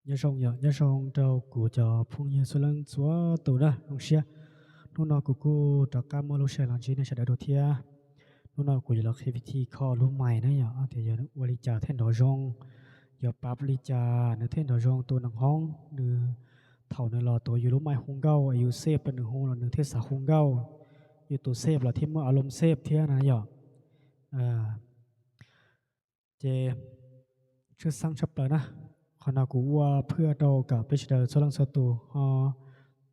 Nyob zoo yom, nyob zoo rau kuv cov phooj ywg txhua leej txhua tus na, zoo siab hnub no kuv kuj rov qab muaj lub sij hawm los ntsib nej sawv daws dua thiab. Hnub no kuv yuav los qhia vim thij kho lub mais na yom, tias yog ua li cas thiaj nrov zoo, yuav pab li cas nws thiaj nrov zoo, tus neeg hoob nws thaum nws los tuav yus lub mais hu nkauj es yus xej rau nws hu los nws thiaj xav hu nkauj, yus tus xej los thiaj muaj a lom xej thiab na yom. Ces tshwj xeeb tshaj plaws na, qhov no kuv ua phwaj rau kom peb sawv daws txhua leej txhua tus ho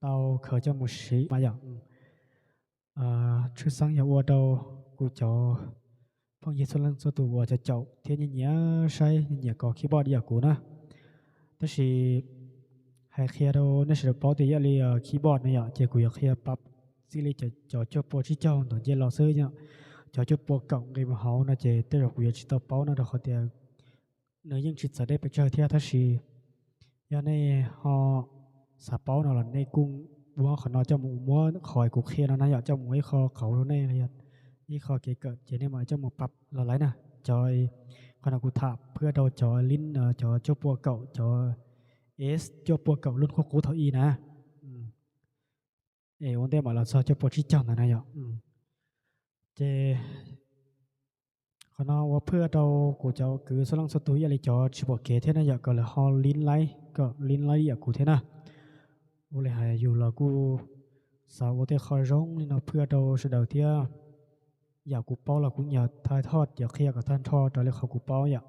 tau khaws coj mus siv mas yom. Tshwj xeeb yog ua rau kuv cov phooj ywg txhua leej txhua tus uas cov caum thiab nyiam nyiam saib nyiam nyiam kos keyboard ib yam kuv na. Tab sis hais qhia rau nej sawv daws paub tias ib yam li keyboard na yom, ces kuv yuav qhia pab txij li cov cuaj pua tsib caug ntawm nce los xwb yom. Cov cuaj pua kaum nqis mus hauv no ces tej zaum kuv yuav tsis tau paub no rau qhov tias nws yeej tsis txawv deb pes tsawg thiab. Tab sis yog nej ho xav paub no los nej kuj muab qhov no coj mus muab qhov kuv qhia no na yom, coj mus ua ib qho qauv rau nej los yog ib qho kev kawm ces nej mam coj mus pab los laiv na. Cov, qhov no kuv tham phwaj rau cov lin, cov cuaj pua kaum, cov S cuaj pua kaum lub qub qub thaum ub na. Es ua ntej mam los txog cuaj pua tsib caug ntawd na yom. Ces qhov no ua phwaj rau kuv cov kwv txhua leej txhua tus ib yam li cov tsis pom kev thiab na yom, kom lawv ho lin laib, kom lin laib ib yam kuv thiab na. Ua li hais yus los kuj xav ua tej qho zoo li no phwaj rau sawv daws thiab. Yam kuv paub los kuv nyuam qhuav thov cov qhia kom tag nrho raws li qhov kuv paub yom.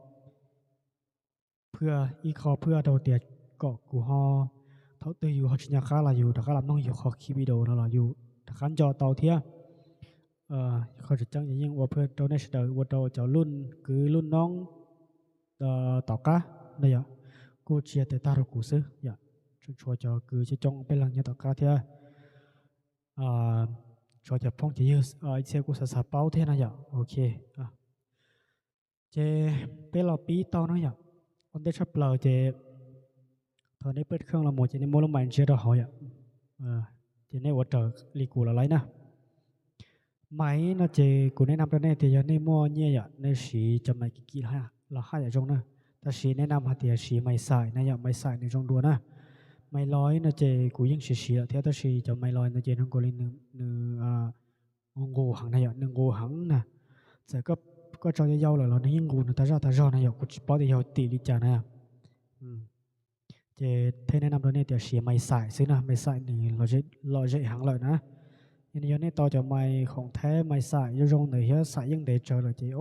Phwaj ib qho phwaj rau tias kom kuv ho, thaum twg yus ho tsis nco qab los yus rov qab los mloog yus qhov clip video no los yus rov qab nco tau thiab. Qhov tseem ceeb ces yeej ua phwaj rau nej sawv daws, ua rau cov lub kwv lub noob tom qab no yom, kuj tsis yog tes tag rau kuv xwb yom, tseem tshuav cov kwv coob coob peb leeg nyob tom qab thiab. Tshuav cov phooj cov ywg ib txhia kuj xav xav paub thiab no yom. Ok, ces peb los pib tau no yom. Ua ntej tshaj plaws ces thaum nej paj kheej los mus ces nej muab lub mais ntsia rau hauv yom, ces nej ua raws li kuv los laiv na. Mais no ces kuv nej nam rau nej tias yog nej muaj nyiaj yom, nej siv cov mais kim kim los haj yam zoo na. Tab sis nej nam hais tias siv mais xaim na yom, mais xaim nws zoo dua na. Mais loib no ces kuv yeej siv siv lawm thiab, tab sis cov mais loib no ces zoo nkaus li nws nqus heev na yom, nws nqus heev na. Txawm koj tso yau yau lawm los nws yeej nqus nws tag zaj tag zog na yom, kuv tsis paub tias yog tim li cas na. Ces thiaj nej nam rau nej tias siv mais xaim xwb na, mais xaim nws lom zem heev lawm na. Yog nej tau cov mais khoom thaib mais xaim zoo zoo ntawd thiab xaim yeej ntev tsawv lawm ces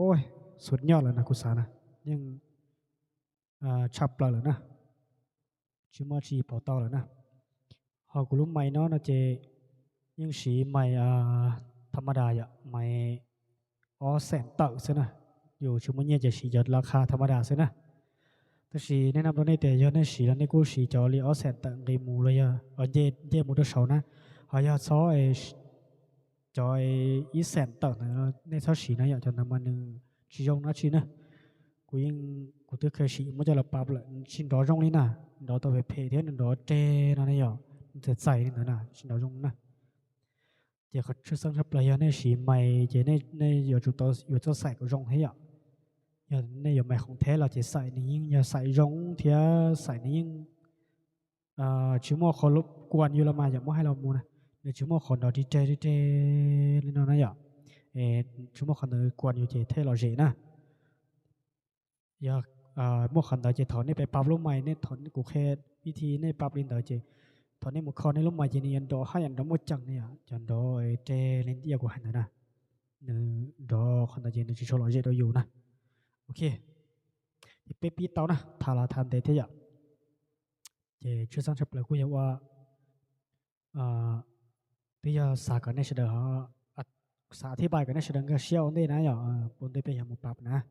xus nyoj lawm na, kuv xav na, yeej tshaj plaws lawm na, tsis muaj tsi pauv tau lawm na. Ho kuv lub mais no no ces yeej siv mais tha ma das yom, mais ob xeem tawm xwb na. Yus tsis muaj nyiaj ces siv cov la kha tha ma das xwb na. Tab sis nej nam rau nej tias yog nej siv los nej kuj siv cov li ob xeem tawm nqis mus los yog nce mus rau saud na. Ho yog txhob cov ib xeem tawm ntawd nej txhob siv na yom, cov ntawd mas nws tsis zoo dab tsi na. Kuv yeej, kuv twb kheev siv muab coj los pab lawm tsis nrov zoo li na, nrov tau phem phem thiab nrov reg no ne yom, txaim txaim li ntawd na tsis nrov zoo na. Ces qhov tshwj xeeb tshaj plaws yog nej siv mais ces nej yuav tsum tau yuav txoj xaim kom zoo thiab yom. Yog nej yuav mais khoom thaib los ces xaim nws yeej yog xaim zoo thiab xaim nws yeej tsis muaj qhov kuam yus los mas yom, muab hais los mus na, nws tsis muaj qhov nrov ri reg ri reg li no na yom. Tsis muaj qhov ntawd kuam yus ces thiaj lom zem na. Yog muaj qhov ntawd ces thaum nej pab lub mais, nej thaum kuv qhia vib thi nej pab li ntawd ces thaum nej mus kho nej lub mais ces nws yuav nrov haj yam nrov muaj ceem na yom, cov nrov reg li ntawd kuv hais ntawd na. Nws nrov qhov ntawd ces nws tsis tshua lom zem rau yus na. Ok, ces peb pib tau na, tham los tham ntev thiab yom. Ces tshwj xeeb tshaj plaws kuj yog ua, twb yog xav kom nej sawv daws, xav thib pais kom nej sawv daws nkag siab ua ntej na yom, ua ntej peb yog mus pab na.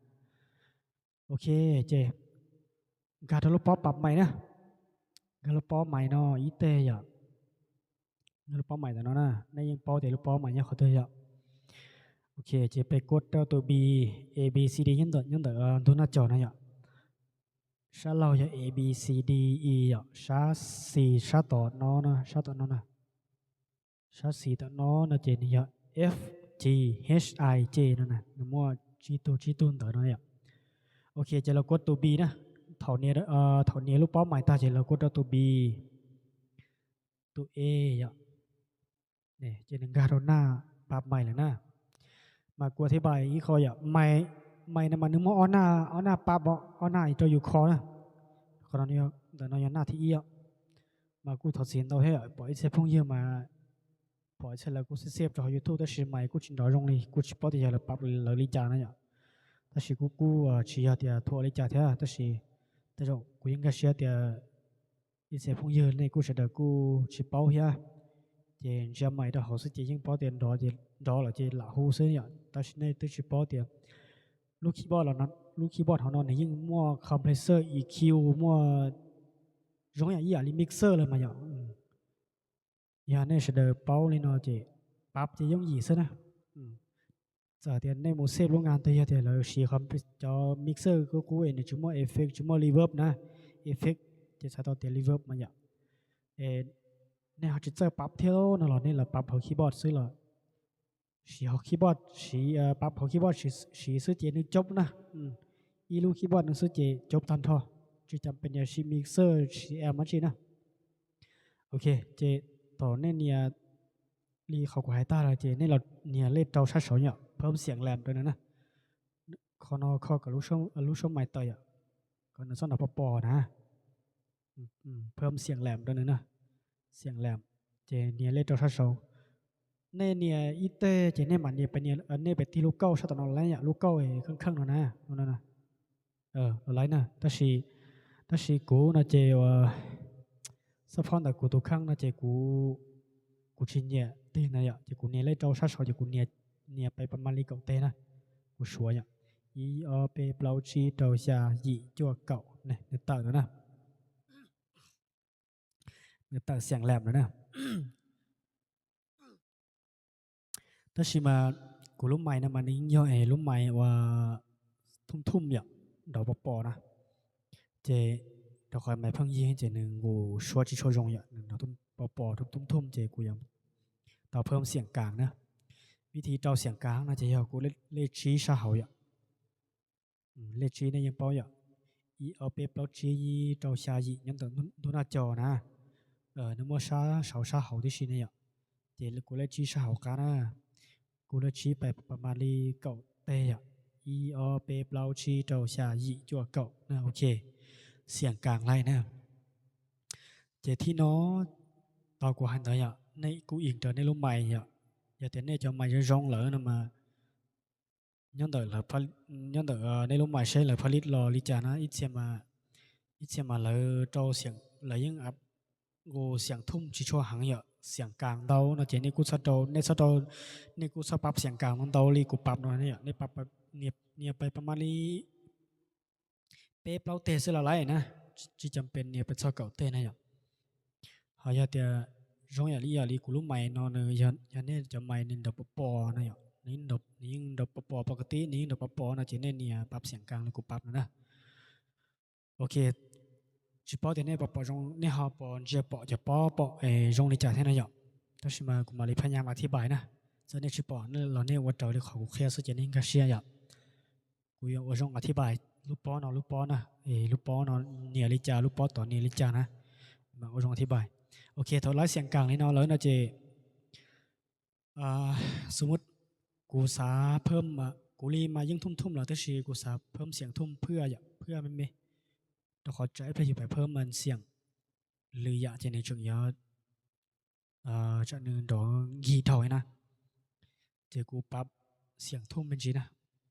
Ok, ces nkag rau lub pob pab mais na, nkag lub pob mais no ib teg yom. Nkag lub pob mais ntawm no na, nej yeej paub tias lub pob mais nyob qhov twg yom. Ok, ces peb kuaj rau tus B, A B C D nyob ntawm, nyob ntawm ntug naj cos no yom. Sab laug yog A B C D E yom, sab xis sab tom no, sab tom no na. Sab xis tom no no ces nws yog F G H I J no na, nws muaj tsib tug tsib tug ntawd no yom. Ok, ces los kuaj tus B na, thaum nias lub paub mais tag ces los kuj rau tus B, tus E yom. Ces nws nkag rau naj pab mais lawm na. Mas kuv thib pais ib qho yom, mais no mas nws muaj ob naj pab, ob naj rau yus kho na. Qhov ntawm no yog naj thib ib os. Mas kuj thov txim ntau thiab yom, pom ib txhia phooj ywg mas pom ib txhia lawv kuj xib xeb rau hauv YouTube tab sis mais kuj tsis nrov zoo li, kuj tsis paub tias yog lawv pab lawv li cas na yom. Tab sis kuj kuj tsis yog tias thuam li cas thiab, tab sis tej zaum kuv yeej nkag siab tias ib txhia phooj ywg nej kuj sawv daws kuj tsis paub thiab. Ces ntsia mais rau hauv xwb ces yeej paub tias nrov lawm ces lam hu xwb yom, tab sis nej twb tsis paub tias lub keyboard, lub keyboard hauv no nws yeej muaj compressor, E Q, muaj zoo yam ib yam li mixer lawm mas yom. Yog nej sawv daws paub li no ces pab ces yooj yim xwb na. Txawm tias nej mus xeb lub ngas twg yog tias lawv siv cov mixer qub qub es nws tsis muaj effect tsis muaj reverb na, effect ces txhais tau tias reverb mas yom, nej ho tsis txawj pab thiab no los nej los pab hauv keyboard xwb los siv hauv keyboard, siv pab hauv keyboard siv xwb ces nws coob na. Ib lub keyboard nws xwb ces coob tag nrho, tsis cam pes siv mixer siv amp dab tsi na. Ok, ces thaum nej nias li qhov kuv hais tag lawm ces nej los nias lej rau sab saud yom, phawb xiam lam rau nws na. Qhov no kho kom lub suab mais tawm yom, kom nws txhob nrov pos pos na. Phawb xiam lam rau nws na, xiam lam, ces nias lej rau sab saud. Nej nias ib teg ces nej mam nias, nej pem tig lub kauj sab tom no los laib yom, lub kauj kheej kheej no na, los laib na. Tab sis, tab sis kuv no ces xab phob ntawm kuv tus kheej no ces kuv, kuv tsis nyiam tig na yom, ces kuv nias lej rau sab saud ces kuv nias pem pas mas li kaum teg na. Kuv suav yom, ib ob peb plaub tsib rau xya yim cuaj kaum, nws tawm no na. Nws tawm xiam lam no na. Tab sis mas kuv lub mais no mas nws yeej yog es lub mais uas thum thum yom, nrov pos pos na. Ces rau qhov mais pheej yig ces nws nqus suab tsis tshua zoo yom, nws nrov pos pos thum thum ces kuv yuav tau phawb xiam kas na. Vib thi rau xiam kas no ces yog kuv lej tsib sab hauv yom. Lej tsib nej yeej paub yom, ib ob peb plaub tsib rau xya yim nyob ntawm ntug noj cos na. Nws muaj sab saud sab hauv tib si ne yom. Ces kuv lej tsib sab hauv qab na, kuv lej tsib pem pas mas li kaum teg yom, ib ob peb plaub tsib rau xya yim cuaj kaum na, ok, xiam kas laij na. Ces thib no, tau kuv hais ntawd yom, nej kuj ees raws nej lub mais yom. Yog tias nej cov mais zoo zoo lawm no mas nyob ntawm, nyob ntawm nej lub mais seb lawv pha lib los li cas na, ib txhia, ib txhia mas lawv rau, lawv yeej nqus xiam thum tsis tshua heev yom, xiam kas ntau no ces nej kuj txhob rau, nej txhob rau, nej kuj txhob pab xiam kas ntau li kuv pab no yom, nej pab nias pem pas mas li peb plaub teg xwb los laib na, tsis cam pes nias pes txog kaum teg na yom. Ho yog tias zoo yam li, yam li kuv lub mais no nws, yog nej cov mais nws nrov pos pos no yom, nws yeej nrov pos pos, pos kawg tib nws yeej nrov pos pos no ces nej nias pab xiam kas li kuv pab no na. Ok, tsis paub tias nej pom pom zoo, nej ho pom ntsia pom cov pob pom es zoo li cas thiab na yom. Tab sis mas kuv mam li phaj nyas mas thib pais na, txawm nej tsis pom los nej ua raws li qhov kuv qhia xwb ces nej nkag siab yom. Kuv yuav ua zoo a thib pais lub pob no, lub pob na, lub pob no nias li cas, lub pob tod nias li cas na, mas ua zoo a thib pais. Ok, thaum laib xiam kas li no lawm no ces xu muab kuv xav phawb, kuv li mas yeej thum thum lawm tab sis kuv xav phawb xiam thum phwj yom, phwj me me, rau qhov tsam ib pliag yus pais phawb mas xiam lwm yam ces nws tseem yuav, tsam nws nrov nkig dhau na. Ces kuv pab xiam thum me ntsis na,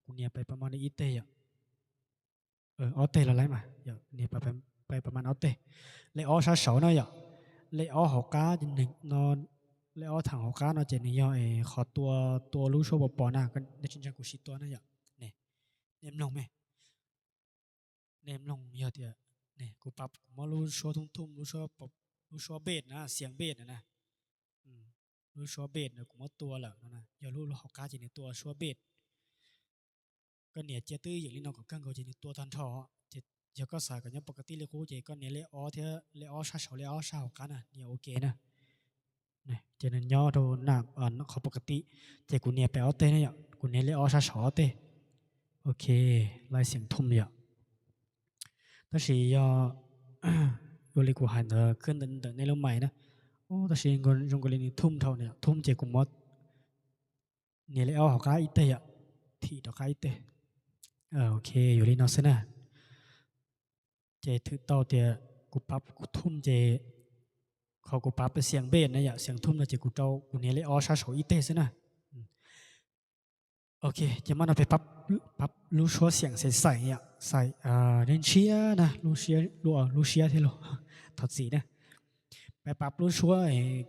kuv nias pais pas mas li ib teg yom, ob teg los laib mas, nias pais pas mas ob teg. Lej ob sab saud no yom, lej ob hauv qab no, lej ob theem hauv qab no ces nws yog es qhov tua, tua lub suab pos pos na, nej tsis ntseeg kuv sim tua na yom. Nej mloog me, nej mloog yog tias, kuv pab kuv muab lub suab thum thum, lub suab bass na, xiam bass na na, lub suab bass na kuv muab tua lawm no na, yog lub hauv qab ces nws tua suab bass. Koj nias cia twb yeem li no kom kawg nkaus ces nws tua tag nrho. Ces yog koj xav kom nyob pov ka tij li qub ces koj nias lej ob thiab lej ob sab saud, lej ob sab hauv qab na, nias ok na. Ces nws nyob rau qhov pov ka tij. Ces kuv nias pem ob teg na yom, kuv nias lej ob sab saud ob teg. Ok, laib xiam thum yom. Tab sis yog ua li kuv hais ntawd khwb ntawm nej lub mais na. Tab sis zoo nkaus li nws thum dhau, nws thum ces kuv muab nias lej ob hauv qab ib teg yom, thim rov qab ib teg. Ok, yuav li no xwb na. Ces thwm tau tias kuv pab kuv thum ces qhov kuv pab xiam npej na yom, xiam thum no ces kuv rau kuv nias lej ob sab saud ib teg xwb na. Ok, ces mas no peb pab lub suab xiam xaim xaim yom, xaim ntshiab ntshiab na, lub siab thiab los thov txim na. Peb pab lub suab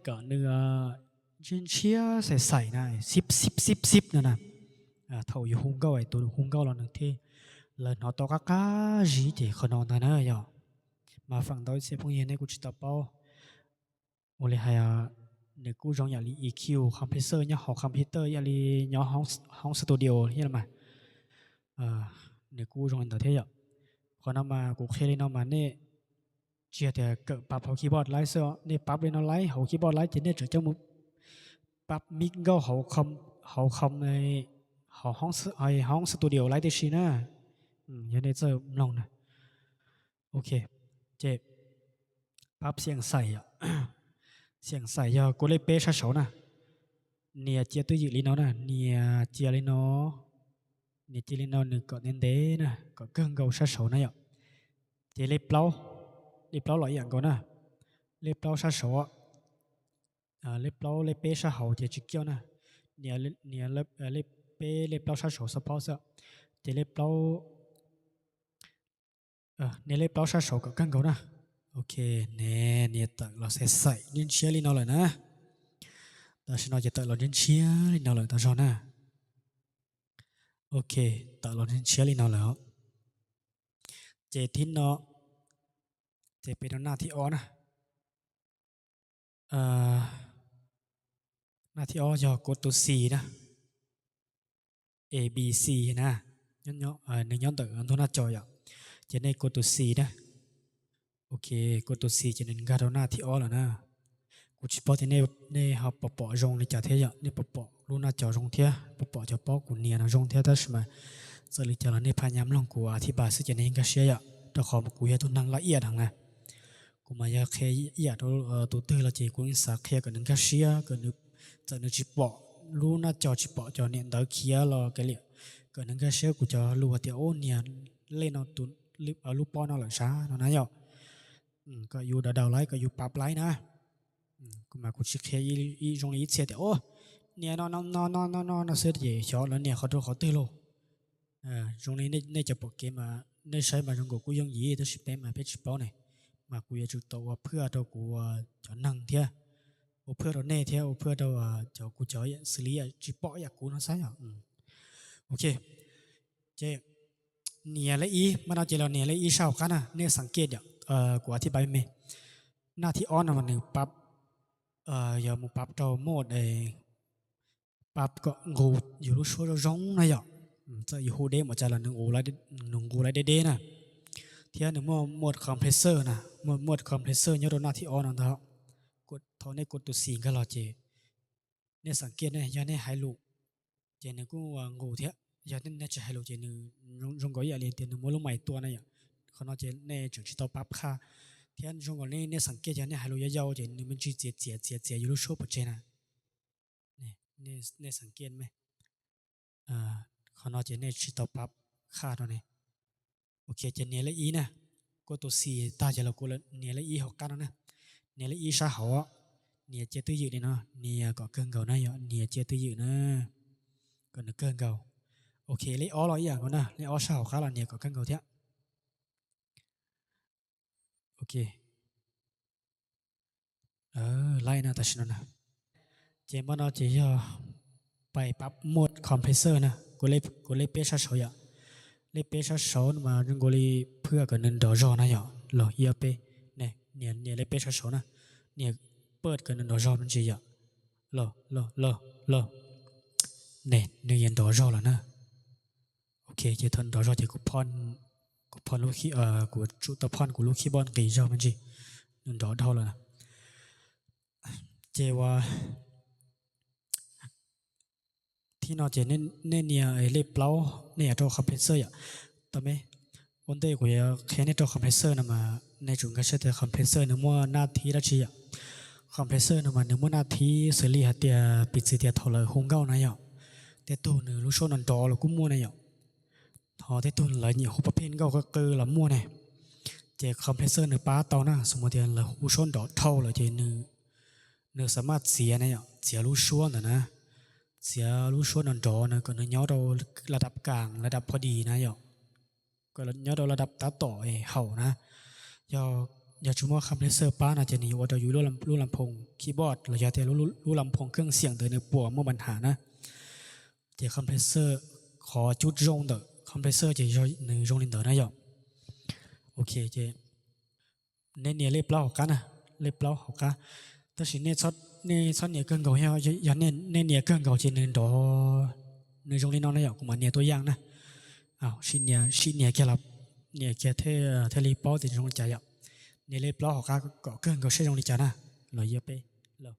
kom nws ntshiab ntshiab xaim xaim na, xib xib xib xib no na. Thaum yus hu nkauj, tus hu nkauj los nws thiaj, lawv hnov tau qab qab zib ces qhov no ntag na yom. Mas feem ntau ib txhia phooj ywg nej kuj tsis tau paub. Ua li hais, nws kuj zoo yam li E Q compressor nyob hauv computer ib yam li nyob home studio thiab mas. Nws kuj zoo li ntawd thiab yom. Qhov no mas kuv qhia li no mas nej tsis yog tias kawm pab hauv keyboard laib xwb, nej pab li no laib hauv keyboard laib ces nej tseem coj mus pab mix nkauj hauv com, hauv home studio laib tib si na. Yog nej txawj mloog na. Ok, ces pab xiam xaim, xiam xaim yog kua lej peb sab saud na. Nias cia twj ywm li no na, nias cia li no, nias cia li no nws kom ntev ntev na, kom kawg nkaus sab saud na yom. Ces lej plaub, lej plaub los ib yam nkaus na, lej plaub sab saud, lej plaub lej peb sab hauv ces tsis kiaj na, nias lej peb lej plaub sab saud xab phob xwb, ces lej plaub, nias lej plaub sab saud kom kawg nkaus na. Ok, nias tawm los xaim xaim ntshiab ntshiab li no lawm na. Tam sim no ces tawm los ntshiab ntshiab li no lawm tas zog na. Ok, tawm los ntshiab ntshiab li no lawm os. Ces thib no, ces peb rau naj thib ob na. Naj thib ob yog kua tus xis na, A B C na, nws nyob ntawm ntug naj cos yom. Ces nej kua tus xis na, ok, kua tus xis ces nws nkag rau naj thib ob lawm na. Kuv tsis paub tias nej ho pom pom zoo li cas thiab yom, nej pom pom lub naj cos zoo thiab pom pom cov pob kuv nias no zoo thiab, tab sis mas txawm li cas los nej phaj nyab mloog kuv a thib pab xwb ces nej nkag siab yom, rau qhov kuv yog tus neeg laj iam heev na. Kuv mas yog qhia ib yam rau tus twg los ces kuv yeej xav qhia kom nws nkag siab, kom nws, txawm nws tsis pom lub naj cos tsis pom cov niam ntawv khiav los kav liam, kom nws nkag siab kuv cov lus hais tias ub nias lej no, lub pob no lawm sav no na yom. Kom yus daus daus laib, kom yus pab laib na. Kuv mas kuv tsis qhia ib zoo li ib txhia tias ub nias no no no no no no xwb ces xyov lawv nias qhov rau qhov twg lauj. Zoo li nej cov pom kev mas nej saib mas zoo nkaus kuj yooj yim tab sis peb mas peb tsis paub ne. Mas kuv yuav tsum tau ua phwaj rau kuv cov neeg thiab, ua phwaj rau nej thiab ua phwaj rau cov kuv cov xws li tsis pom yam kuv no xab yom. Ok, ces nias lej ib, mas no ces los nias lej ib sab hauv qab na, nej xav kiaj yom, kuv a thib pab me. Naj thib ob no mas nws pab, yog mus pab rau mode, pab kom nqus yus lub suab zoo zoo na yom. Txawm yus hu deb npaum cas los nws nqus laib deb deb na. Thiab nws muaj mode compressor na, muaj mode compressor nyob rau naj thib ob no ntag. Thaum nej kua tus xis nkag los ces nej xav kiaj ne, yog nej hais lus ces nws kuj nqus thiab, yog nej tsis hais lus ces nws zoo nkaus ib yam li tias nws muab lub mais tua na yom. Qhov no ces nej tseem tsis tau pab qhaj. Thiab zoo nkaus li nej xav kiaj, yog nej hais lus yau yau ces nws me ntsis txiav txiav txiav txiav yus lub suab pov tseg na. Nej xav kiaj me, qhov no ces nej tsis tau pab qhaj rau ne. Ok, ces nias lej ib na, kua tus xis tag ces los kuv nias lej ib hauv qab no na. Nias lej ib sab hauv, nias cia twj ywm li no, nias kom kawg nkaus na yom, nias cia twj ywm na, kom nws kawg nkaus. Ok, lej ob los ib yam nkaus na, lej ob sab hauv qab los nias kom kawg nkaus thiab. Ok, laij na tam sim no na. Ces mas no ces yog pais pab mode compressor na, kuv lej peb sab saud yom. Lej peb sab saud mas zoo nkaus li phwaj kom nws nrov zog na yom, los ib ob peb, nias lej peb sab saud na, nias pab kom nws nrov zog me ntsis yom, los los los los, ne nws yuav nrov zog lawm na. Ok, ces thaum nrov zog ces kuv, kuv tsum tau phoj kuv lub keyboard nqis zog me ntsis, nws nrov dhau lawm na. Ces ua thib no ces nej nias lej plaub, nej nias rau compressor yom, tau me, Ua ntej kuv yuav qhia nej rau compressor no mas nej tsum nkag siab tias compressor nws muaj naj thib dab tsi yom. Compressor no mas nws muaj naj thib xws li hais tias piv txwv tias thaum lawv hu nkauj na yom, tej tug nws lub suab nrov nrov los kuj muaj na yom. Ho tej tug lawv nyiam hu pab phej nkauj qw qw los muaj ne. Ces compressor nws pab tau na, xws li tias lawv hu suab nrov dhau lawm ces nws xam maj txiav na yom, txiav lub suab ntawd na, txiav lub suab nrov nrov na kom nws nyob rau la dab kam la dab pho dis na yom, nyob rau la dab tab tom haum na. Yog tsis muaj compressor pab no ces nws yuav ua rau yus lub las phoos keyboard los yog tias lub las phoos keej xiam ntawd nws puas muaj npa nham na. Ces compressor, qhov cub zoo ntawm compressor ces nws zoo li ntawd na yom. Ok, ces nej nias lej plaub hauv qab na, lej plaub hauv qab. Tab sis nej txhob nias kawg nkaus, yog nej nias kawg nkaus ces nws nrov, nws zoo li no na yom, kuv mam nias tuaj yaj na. Sim nias kiag los, nias kiag thiaj li paub tias zoo li cas yom. Nias lej plaub hauv qab kom kawg nkaus seb zoo li cas na. Los ib ob peb, los,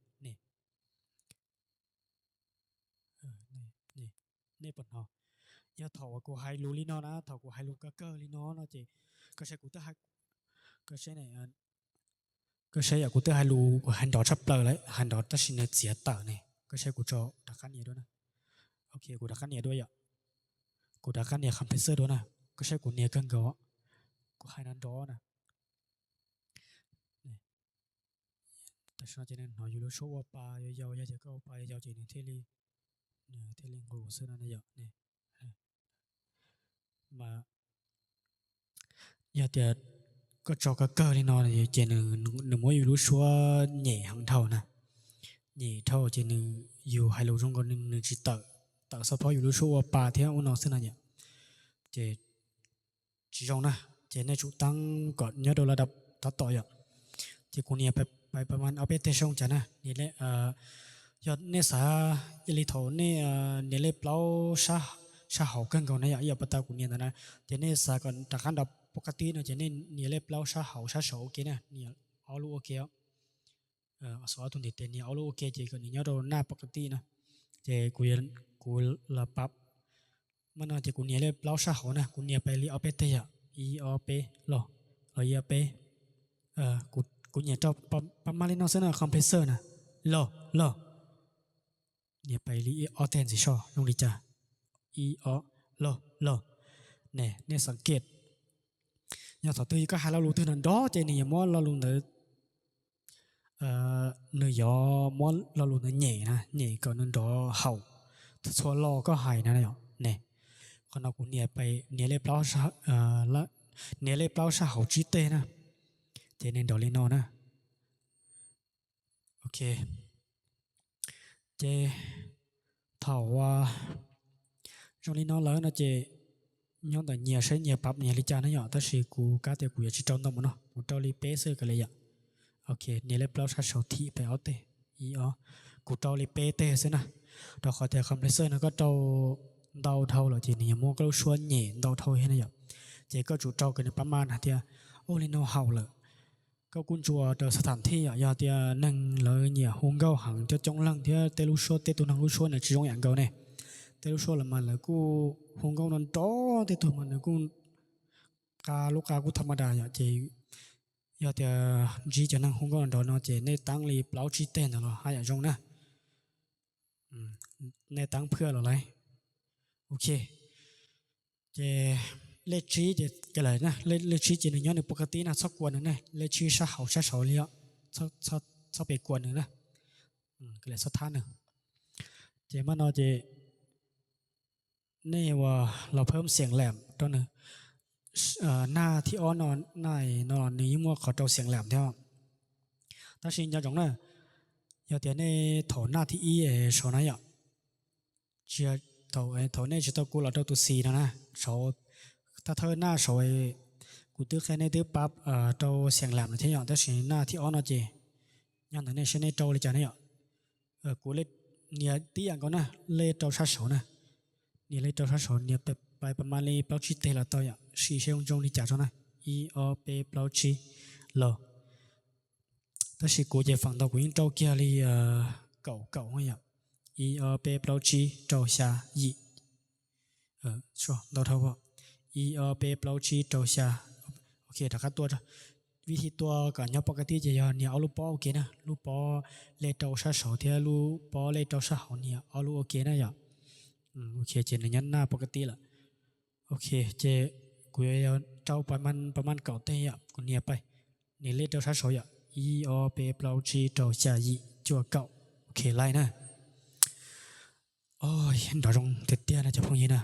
nej puas hnov? Yog thaum uas kuv hais lus li no na, thaum kuv hais lus kawg kawg li no no ces koj saib kuv twb, koj saib yom, kuv twb hais lus kuv hais nrov tshaj plaws lawm, hais nrov tab sis nws txiav tawm ne. Koj saib kuv tso rov qab nias dua na. Ok, kuv rov qab nias dua yom. Kuv rov qab nias compressor dua na. Koj saib kuv nias kawg nkaus, kuv hais nrov nrov na. Tam sim no ces nws hnov yus lub suab ua pa yau yau, yog tias koj ua pa yau yau ces nws thiaj li, nws thiaj li nqus xwb no yom. Mas yog tias koj tso kawg kawg li no ces nws muab yus lub suab nyem heev dhau na. Nyem dhau ces nws, yus hais lus zoo nkaus nws tsis tawm, tawm xov phob yus lub suab ua pa thiab ua no xwb no yom. Ces tsis zoo na, ces nej tsum teeb kom nyob rau la dab tab tom yom. Ces kuv nias pais pab mas ob peb teg zoo cas na, nias, yog nej xav li thaum nej nias lej plaub sab hauv kawg nkaus na yom, ib yam pas tau kuv nias ntawd na, ces nej xav kom rov qab nrov pov ka tib no ces nej nias lej plaub sab hauv sab saud ua ke na, nias ob lub ua ke. Xov ob tug ntiv tes nias ob lub ua ke ces kom nws nyob rau naj pov ka tib na. Ces kuv los pab, mas no ces kuv nias lej plaub sab hauv na, kuv nias pais li ob peb teg yom, ib ob peb, los, los ib ob peb. Kuv nyiam rau pab mab li no xwb na, compressor na, los, los. Nias pais li ob teg ntxiv soj zoo li cas, ib ob, los, los. Ne, nej xav kiam, yog thaum twg koj hais lo lus twg nrov nrov ces nws yuav muab lo lus ntawd, nws yuav muab lo lus ntawd nyem na, nyem kom nws nrov haum txhua lo koj hais na. Ne, qhov no kuv nias, nias lej plaub, nias lej plaub sab hauv tsib teg na, ces nws nrov li no na. Ok, ces thaum zoo li no lawm no ces nyob ntawm nyias saib nyias pab nyias li cas na yom, tab sis kuv kab tias kuv yuav tsis rau ntau mus no, kuv rau li peb xwb kav liam yom. Ok, nias lej plaub sab saud thim pais ob teg, ib ob, kuv rau li peb teg xwb na, rau qhov tias compressor no koj rau ntau dhau lawm ces nws yuav muab koj lub suab nyem ntau dhau thiab na yom. Ces koj tsum rau kom nws pab mab na tias, ua li no haum lawm. Koj kuj ntsuas raws xav tham thij yom, yog tias neeg lawv nyiam hu nkauj heev coob coob leej thiab tej lub suab, tej tug neeg lub suab nws tsis zoo yam nkaus ne, tej lub suab lawm mas lawv kuj hu nkauj nrov nrov, tej tug mas nws kuj qa lub qa kuj tham ma das yom, ces yog tias ntsib cov neeg hu nkauj nrov nrov no ces nej teeb li plaub tsib teg ntawd los haj yam zoo na. Nej teeb phwj los lawm. Ok, ces lej tsib ces, lej tsib ces nws nyob nws pov ka tib na, txhob kua nws ne, lej tsib sab hauv sab saud li os, txhob pes kua nws na, txhob thab nws. Ces mas no ces nej ua los phab xeem lam rau nws. Naj thib ob no, naj no nws yeej muaj qhov rau xeem lam thiab. Tab sis nco ntsoov na, yog tias nej thaum naj thib ib saud na yom, thaum, thaum nej tsis tau kua los rau tus xis no na, saud, thawj thawj naj saud, kuv twb qhia nej twb pab rau xeem lam no thiab yom, tab sis naj thib ob no ces nyob ntawm nej saib nej rau li cas na yom. Kuv nias tib yam nkaus na, lej rau sab saud na, nias lej rau sab saud, nias pais pab mab li plaub tsib teg los tau yom, sim seb zoo zoo li cas tso na, ib ob peb plaub tsib, los. Tab sis kuv ces feem ntau kuv yeej rau kiag li kaum kaum yom, ib ob peb plaub tsib rau xya yim, ntau dhau, ib ob peb plaub tsib rau xya. Ok, rov qab tua. Vib thib tua kom nyob pov ka tib ces yog nias ob lub pob ua ke na, lub pob lej rau sab saud thiab lub pob lej rau sab hauv, nias ob lub ua ke na yom. Ok, ces nws nyob naj pov ka tib lawm. Ok, ces kuv yuav rau pa ma kaum teg yom, kuv nias pais, nias lej rau sab saud yom, ib ob peb plaub tsib rau xya yim cuaj kaum. Ok, laij na. Nrov zoo tiag tiag na cov phooj ywg na,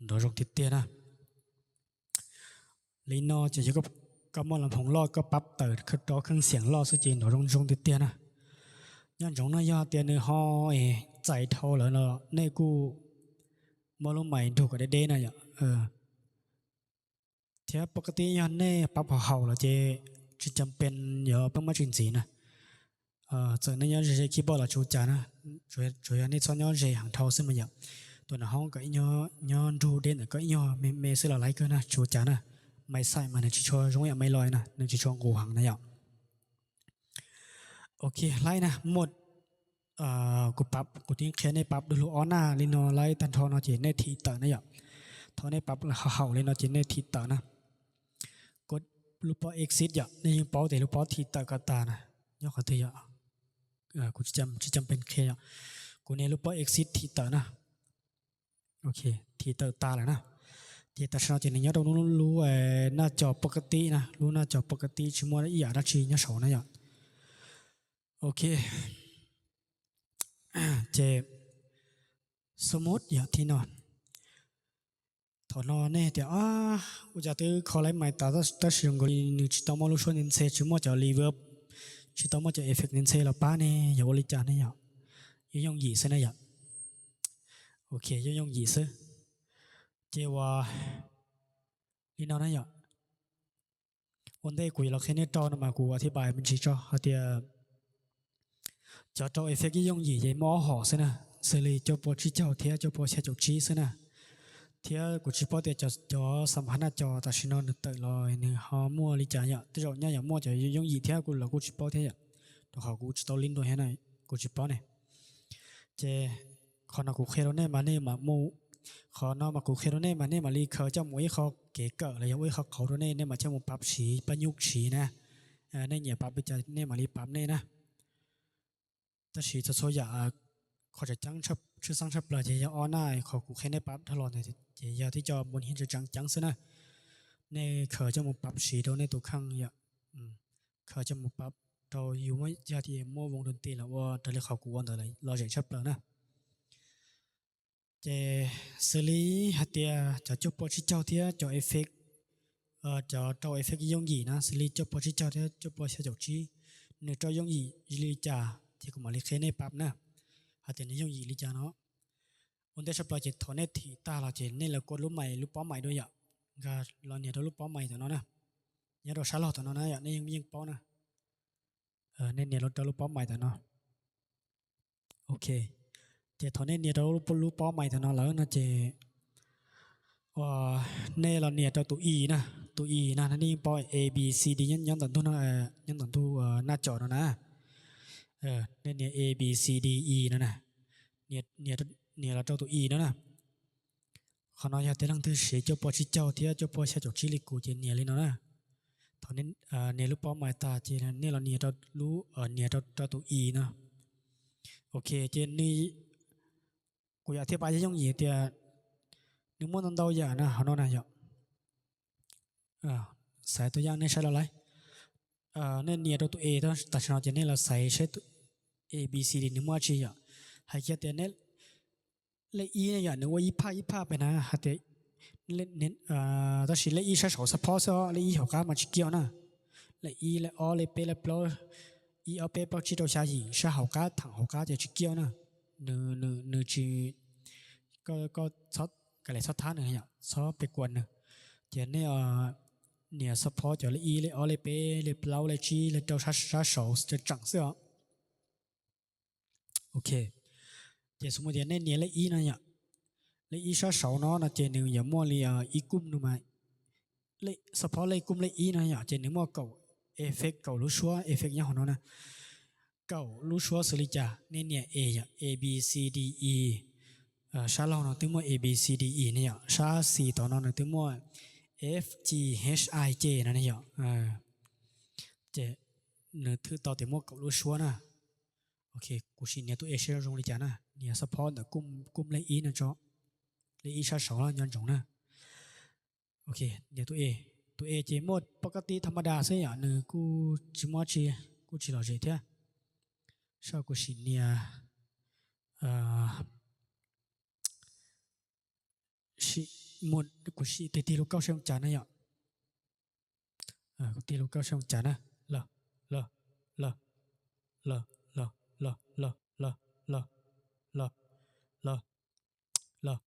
nrov zoo tiag tiag na. Li no ces yog koj muaj las phoos loj koj pab tawm rau kheej xiam loj xwb ces nrov zoo zoo tiag tiag na. Nyob ntsoov no yog tias nws ho txais dhau lawm no nej kuj muab lub mais nrug kom deb deb na yom. Thiab pov ka tib yog nej pab haum haum lawm ces tsis cam pes yuav pheej muab tsis ntxiv na. Txawm nej nyob ze ze keyboard los tsis ua cas na, tsuas yog nej txhob nyob ze heev dhau xwb mas yom. Tus nram hoob kom nyob nrug deb ntawm koj ib nyuag me me xwb los laib kawg na, tsis ua cas na. Mais xaim mas nws tsis tshua zoo yam mais loj na, nws tsis tshua nqus heev na yom. Ok, laib na, muaj kuv pab, kuv twb qhia nej pab du lug ob naj li no laib tag nrho no ces nej thim tawm na yom. Thaum nej pab haum haum li no ces nej thim tawm na. Lub pob exit yom, nej yeej paub tias lub pob thim tawm kom tas na, nyob qhov twg yom. Kuv tsis cam pes qhia yom, kuv nias lub pob exit thim tawm na. Ok, thim tawm tas lawm na. Ces tam sim no ces nws nyob rau lub naj cos pov ka tib na, lub naj cos pov ka tib tsis muaj ib yam dab tsi nyob saud na yom. Ok, ces xu mub yog thib no. Thaum no nej tias ua cas twb kho laib mais tas tab sis zoo nkaus li nws tsis tau muaj lub suab nthe nthe, tsis muaj cov reverb, tsis tau muaj cov effect nthe nthe los pab ne, yog ua li cas ne yom? Yooj yooj yim xwb na yom. Ok, yooj yooj yim xwb. Ces ua li no na yom. Ua ntej kuv yuav los qhia nej rau no mas kuv thib pais me ntsis tso hais tias cov rau effect yooj yooj yim ces muaj ob hom xwb na, xws li cuaj pua tsib caug thiab cuaj pua xya caum tsib xwb na. Thiab kuv tsis paub tias cov xam pha naj cos tam sim no nws tawm los nws ho muaj li cas yom, tej zaum nyaj yuav muaj cov yooj yim thiab kuv los kuj tsis paub thiab yom, rau qhov kuv tsis tau li ntua thiab na, kuv tsis paub ne. Ces qhov no kuv qhia rau nej mas nej mam mus, qhov no mas kuv qhia rau nej mas nej mam li khaws coj mus ua ib qho kev kawm los yog ua ib qho qauv rau nej, nej mam coj mus pab siv pab nyuj siv na. Nej nyiam pab li cas nej mam li pab nej na. Tab sis txhua txhua yam, qhov tseem ceeb tshwj xeeb tshaj plaws ces yog ob naj qhov kuv qhia nej pab dhau los ntawd ces yog tib co npau hiab tseem ceeb xwb na. Nej khaws coj mus pab siv rau nej tus kheej yom. Khaws coj mus pab rau yus muab, yog tias muaj voos doo tis los ua raws li qhov kuv ua ntawd los zem tshaj plaws na. Ces xws li hais tias cov cuaj pua tsib caug thiab cov effect, cov rau effect yooj yim na, xws li cuaj pua tsib caug thiab cuaj pua xya caum tsib, nws rau yooj yim li cas ces kuv mam li qhia nej pab na, hais tias nws yooj yim li cas no. Ua ntej tshaj plaws ces thaum nej thim tag los ces nej los kua lub mais, lub pob mais dua yom, nkag los nias rau lub pob mais tom no na, nyob rau sab laug tom no na yom, nej yeej yeej paub na. Nej nias rau lub pob mais tom no. Ok, ces thaum nej nias rau lub pob mais tom no lawm no ces nej los nias rau tus E na, tus E na nej yeej paub A B C D nyob ntawm ntug, nyob ntawm ntug naj cos no na. Nej nias A B C D E no na, nias los rau tus E no na. Qhov no yog tias leej twg siv cuaj pua tsib caug thiab cuaj pua xya caum tsib li kuv ces nias li no na. Thaum nias lub pob mais tag ces nej los nias rau, nias rau tus E no. Ok, ces nws, kuv yam thiaj pab yooj yim tias nws muaj ntau ntau yam na, qhov no na yom. Xaiv tus yam nej saib los lawm. Nej nias rau tus E tam sim no ces nej los xaiv seb tus A B C D nws muaj dab tsi yom. Hais kiag tias lej ib ne yom, nws ua ib phaj ib phaj pem na hais tias, tab sis lej ib sab saud xab phob xwb, lej ib hauv qab mas tsis kiaj na. Lej ib, lej ob, lej peb, lej plaub, ib ob peb plaub tsib rau xya yim sab hauv qab, thaum hauv qab ces tsis kiaj na. Nws, nws tsis, koj, koj txhob, kav liam txhob thab nws yom, txhob pe kuas nws. Ces nej nias xab phob cov lej ib, lej ob, lej peb, lej plaub, lej tsib, lej rau sab saud tseem tseem xwb os. Ok, ces xws li tias nej nias lej ib no yom, lej ib sab saud no no ces nws yuav muaj li ib kuj no mas, xab phob lej kuj lej ib no yom, ces nws muaj kaum effect, kaum lub suab effect nyob hauv no na. Kaum lub suab xws li cas, nej nias A yom, A B C D E, Sab laug no twb muaj A B C D E ne yom, sab xis tod no nws twb muaj F G H I J no ne yom. Ces nws thwm tau tias muaj kaum lub suab na. Ok, kuv sim nias tus E seb zoo li cas na, nias support ntawm kuj lej ib no tso, lej ib sab saud nco ntsoov na. Ok, nias tus E, tus E ces muaj poj kab tib tha ma da xwb yom, nws kuj tsis muaj tsi, kuj tsis lom zem thiab. Saib kuv sim nias, kuv sim tig tig lub kauj seb zoo cas na yom. Kuv tig lub kauj seb zoo cas na. Los, los, los, los, los, los, los, los, los, los, los, los,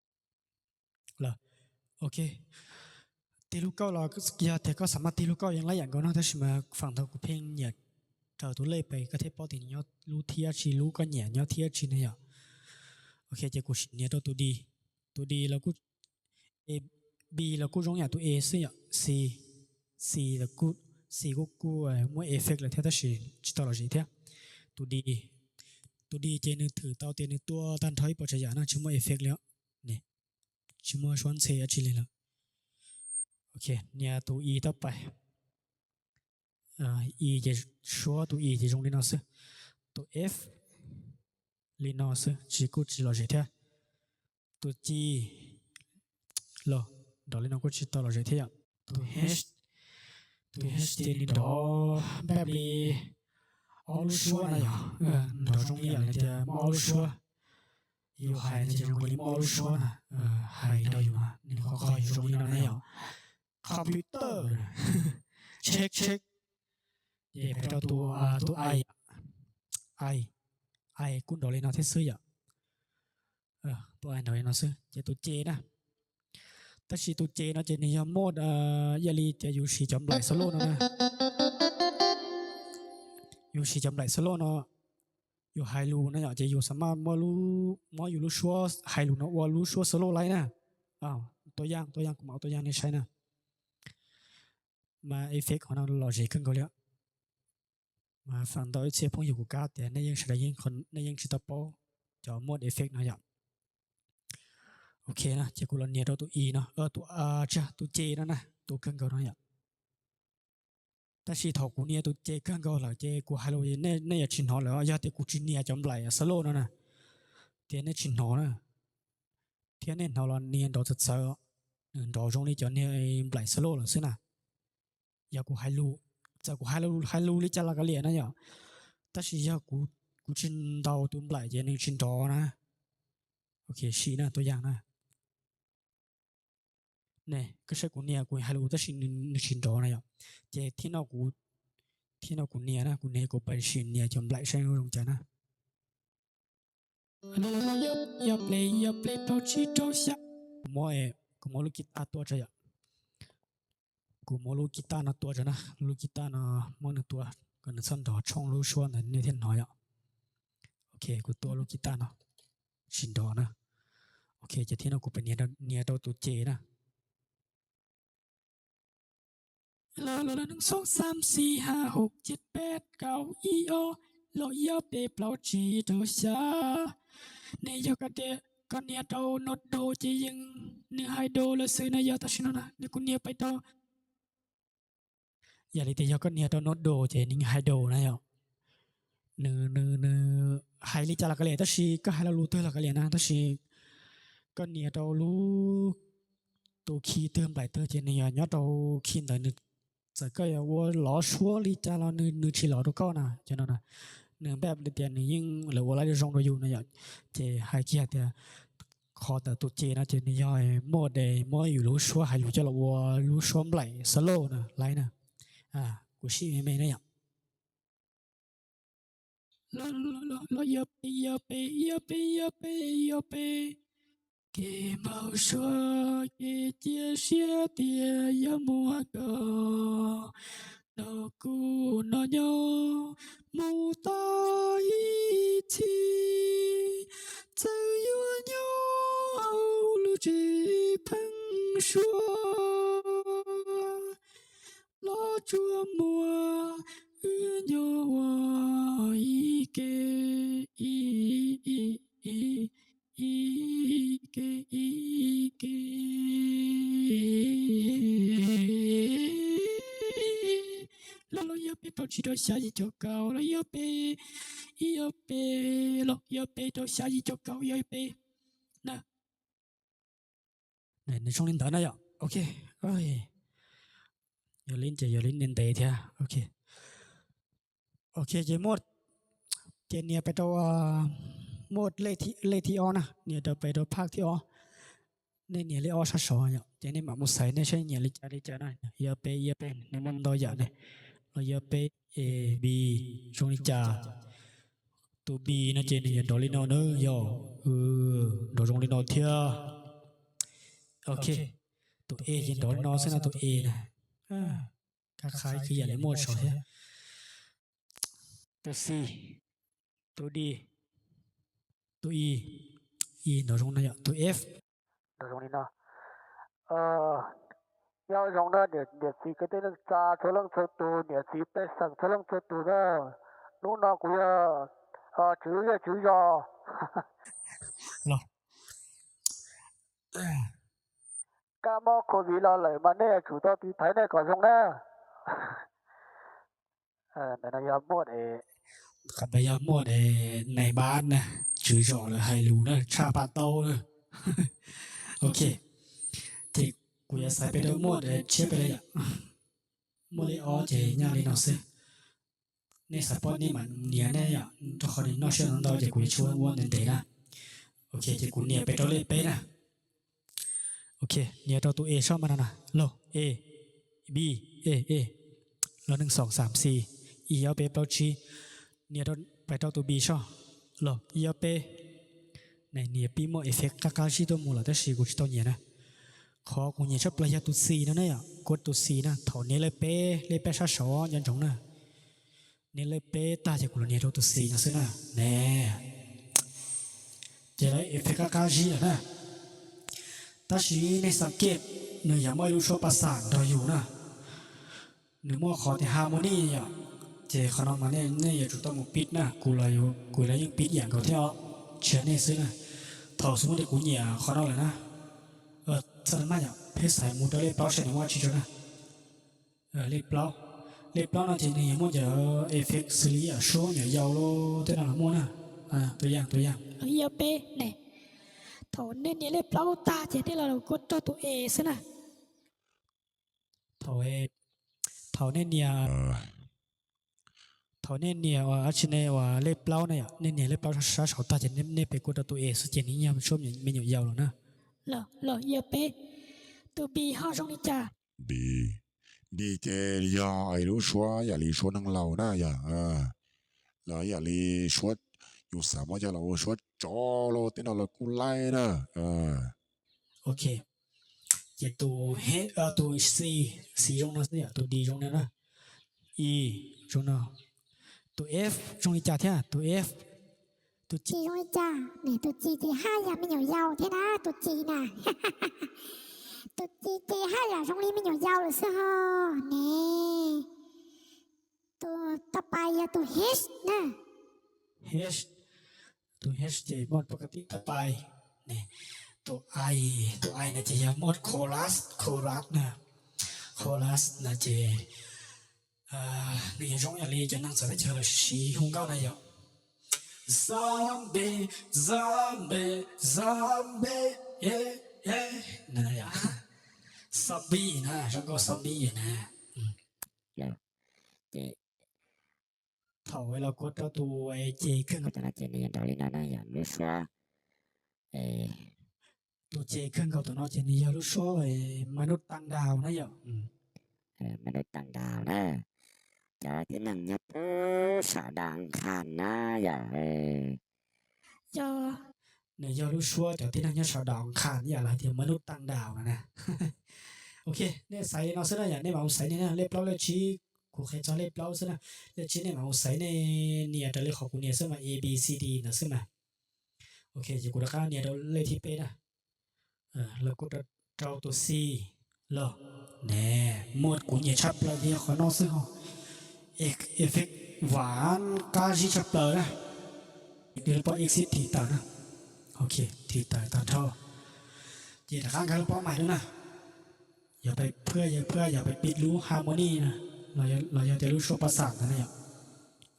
los. Ok, tig lub kauj los yog tias koj xav mas tig lub kauj yeej lab yam nkaus no, tab sis mas feem ntau kuv pheej nyiam raws tus lej pes koj thiaj paub tias nyob lub thib dab tsi, lub koj nyiam nyob thib dab tsi ne yom. Ok, ces kuv sim nias rau tus D, tus D los kuj, A, B los kuj zoo yam tus A xwb yom, C, C los kuj, C kuj kuj muaj effect lawm thiab tab sis tsis tau lom zem thiab. Tus D, tus D ces nws thwm tau tias nws tua tag nrho ib puas tsav yam no tsis muaj effect li os. Tsis muaj suab ntxhe dab tsi li lawm. Ok, nias tus E tau pais. E ces suab tus E ces zoo li no xwb. Tus F li no xwb, tsis kuj tsis lom zem thiab. Tus G los nrov li no kuj tsis tau lom zem thiab yom. Tus H, tus H ces nws nrov npaj li ob lub suab na yom, nrov zoo li yam li tias muaj ob lub suab. Yus hais no ces zoo li muaj ob lub suab na, hais rau yus no nws qhov qhov yus zoo li no na yom. Computer, check check. Ces peb rau tus, tus I, I, I kuj nrov li no thiab xwb yom. Tus I nrov li no xwb ces tus C na. Tab sis tus C no ces nws yog mode ib yam li tias yus siv cov nplaim solo no na. Yus siv cov nplaim solo no, yus hais lus na yom, ces yus xav mas muab yus lub suab hais lus no ua lub suab solo laib na. Tua yaj, tua yaj, kuv mam ua tua yaj nej saib na. Mas effect qhov no lom zem kawg nkaus li. Mas feem ntau ib txhia phooj ywg kuv kam tias nej yeej sawv daws yeej, nej yeej tsis tau paub cov mode effect no yom. Ok na, ces kuv los nias rau tus I no, tus, tus C no na, tus kawg nkaus no yom. Tab sis thaum kuv nias tus C kawg nkaus lawm ces kuv hais lus nej yuav tsis hnov lawm, yog tias kuv tsis nias cov nplaim solo no na, ces nej tsis hnov na. Thiab nej hnov los niag nrov txawv txawv, nws nrov zoo li cov niag nplaim solo lawm xwb na. Yog kuv hais lus, txawm kuv hais lus li cas los kav liam na yom, tab sis yog kuv tsis ntaus tus nplaim ces nws tsis nrov na. Ok, sim na, tua yaj na. Ne, koj saib kuv nias kuv hais lus tab sis nws tsis nrov na yom. Ces thib no kuv, thib no kuv nias na, kuv nias kuv pais sim nias cov nplaim saib zoo cas na. Yog peb, yog peb rau tsib rau xya. Kuv muab, kuv muab lub guitar tua tso yom. Kuv muab lub guitar no tua tso na, lub guitar no muab nws tua kom nws txhob nrov tshooj lub suab ntawd nej thiaj hnov yom. Ok, kuv tua lub guitar no tsis nrov na. Ok, ces thib no kuv pais nias rau tus C na. Los, los, los, xoob xab xib hab hoom ciaj peb kaum ib ob, los yog peb plaub tsib rau xya. Ne yog koj nias rau no do ces yeej nws hais do lawm xwb na yom, tam sim no na nws kuv nias pais rau Yam li tias yog koj nias rau no do ces nws hais do na yom. Nws, nws, nws hais li cas los kav liam, tab sis koj hais lo lus twg los kav liam na, tab sis koj nias rau lub, tus key twg nplaim twg ces nws yog nyob rau key ntawd, nws, txawm koj yuav ua lov suab li cas los nws, nws tsis lov rau koj na. Cov no na, nws npaj li tias nws yeej lawv ua laib zoo rau yus na yom. Ces hais kiag tias qhov ntawm tus ces no ces nws yog muaj de, muab yus lub suab hais lus coj los ua lub suab nplaim solo na, laib na. Kuv sim me me na yom. Los, los, los, los, yog peb, yog peb, yog peb, yog peb, yog peb, kev npau suav kev cia siab tias yuav muaj koj nrog kuv noj nyob mus tau ib txhis. Txawm yuav nyob hauv lub tsev pheeb suab los tsuas muaj wb nyob ua ib ke ib, ib, ib, ib, ib. xya yim caum kaum los ib ob peb, ib ob peb los ib ob peb rau xya yim caum kaum ib ob peb na. Nws zoo li ntawd na yom. Ok, yog li ces yog li ntev thiab. Ok, ces muaj, ces nias pem rau, muaj lej thib ob na, nias rau pem rau phaj thib ob. Nej nias lej ob sab saud yom, ces nej mam mus xaiv nej saib nyiam li cas li cas na. Ib ob peb, ib ob peb, nws muaj ntau yam ne, los ib ob peb, A, B, zoo li cas. Tus B no ces nws yuav nrov li no na yom, nrov zoo li no thiab. Ok, tus E ces nrov li no xwb no, tus E na. Kab qha ib yam li muaj saud thiab. Tus C, tus D, tus E, E nrov zoo no yom, tus F nrov zoo li no. Nyob zoo na niam txiv kwv tij neej tsa txhua leej txhua tus, niam txiv pej xeem txhua leej txhua tus na. Hnub no kuv yog tswv zej tswv zos. Kab mob COVID los lawm mas nej yuav tsum tau tiv thaiv nej kom zoo na. Qhov ntawd yog muaj, qhov ntawd yog muaj nais npab na, tswv zos lawv hais lus na, tshaj pab taub na. Ok, ces kuv yuav xaiv pem rau muaj tshiab pem li yom. Muaj li ob ces nyaj li no xwb. Nej xav pom nej mam nias nej yom, rau qhov nws noj siab ntau ces kuv yuav tsis ua ntev ntev na. Ok, ces kuv nias pem rau lej peb na. Ok, nias rau tus A soj mas no na, los A, B, A, A, los nees xoos xaam xis, ib ob peb plaub tsib. Nias pem rau tus B soj, los ib ob peb. Nias pib muaj effect qab qab zib tuaj mus lawm tab sis kuv tsis tau nyiam na. Qhov kuv nyiam tshaj plaws yog tus xis no na yom, kuv tus xis na, thaum nias lej peb, lej peb sab saud nco ntsoov na. Nias lej peb tag ces kuv los nias rau tus xis no xwb na. Ne, ces lawv effect qab qab zib lawm na. Tab sis nej xav kem, nws yog muaj ib lub suab pas xam nrog yus na. Nws muaj qhov tias harmony yom, ces qhov no mas nej yuav tsum tau mus pib na, kuv los yeej pib yam nkaus thiab os, tsis yog nej xwb na. Thaum xub tias kuv nyiam qhov no lawm na, txhaj maj yom, peb xaiv mus rau lej plaub saib nws muaj tsi tso na. Lej plaub, lej plaub no ces nws yog muaj cov effect xws li yam suab me nyuam yaus tej no los muaj na. Tus yam, tus yam, ib ob peb ne. Thaum nej nias lej plaub tag ces nej los kuj rau tus A xwb na. Thaum, thaum nej nias, thaum nej nias ua dab tsi ne, ua lej plaub ne yom, nej nias lej plaub sab saud tag ces nej pem kuj rau tus A xwb ces nws yog suab me nyuam yaus lawm na. Los ib ob peb, tus B ho zoo li cas? B, B ces yog lub suab yam li suab neeg laus na yom, los yam li suab, yus xav muab coj los ua suab tsov los tej no los kuj laib na. Ok, ces tus, tus C, C zoo no xwb yom, tus D zoo no na. E zoo no. Tus F zoo li cas thiab? Tus F, tus C zoo li cas? Ne, tus C ces haj yam me nyuam yaus thiab na, tus C na. Tus C ces haj yam zoo li me nyuam yaus lawm xwb ho ne. Tus tau pais yog tus H na. H, tus H ces muaj pov ka tij tau pais. Tus I, tus I no ces yog muaj chorus, chorus na. Chorus no ces nws yog zoo yam li cov neeg txawv teb chaws lawv siv hu nkauj na yom. Zombie, zombie, zombie, zombie na, zoo nkauj zombie na. Ces thaum los kuv rau tus ces kawg nkaus tus no ces nws yog nrau li no na yom, lub suab. Tus ces kawg nkaus tus no ces nws yog lub suab ma nub tag nrau na yom. Ma nub tag nrau na, cov tib neeg nyob puag saum daj khaj na yom. Yog, nws yog lub suab cov tib neeg nyob saum daj khaj yom, los tias ma nub tag nrau no na. Ok, nej xaiv li no xwb na yom, nej mam mus xaiv nej na, lej plaub lej tsib, kuv qhia txog lej plaub xwb na. Lej tsib nej mam mus xaiv nej nias raws li qhov kuv nias xwb mas, A B C D ntawd xwb mas. Ok, ces kuv rov qab nias rau lej thib peb na. Los kuj rau tus C los. Ne, muaj kuv nyiam tshaj plaws ces yog qhov no xwb ho. Effect vam qab zib tshaj plaws na. Pom exit thim tawm na. Ok, thim tawm tag nrho. Ces rov qab nkag lub pab mais lub na. Yog pais phwaj, yog phwaj, yog pais pib lub harmony na, los yog tias lub suab pas xam ntawd na yom.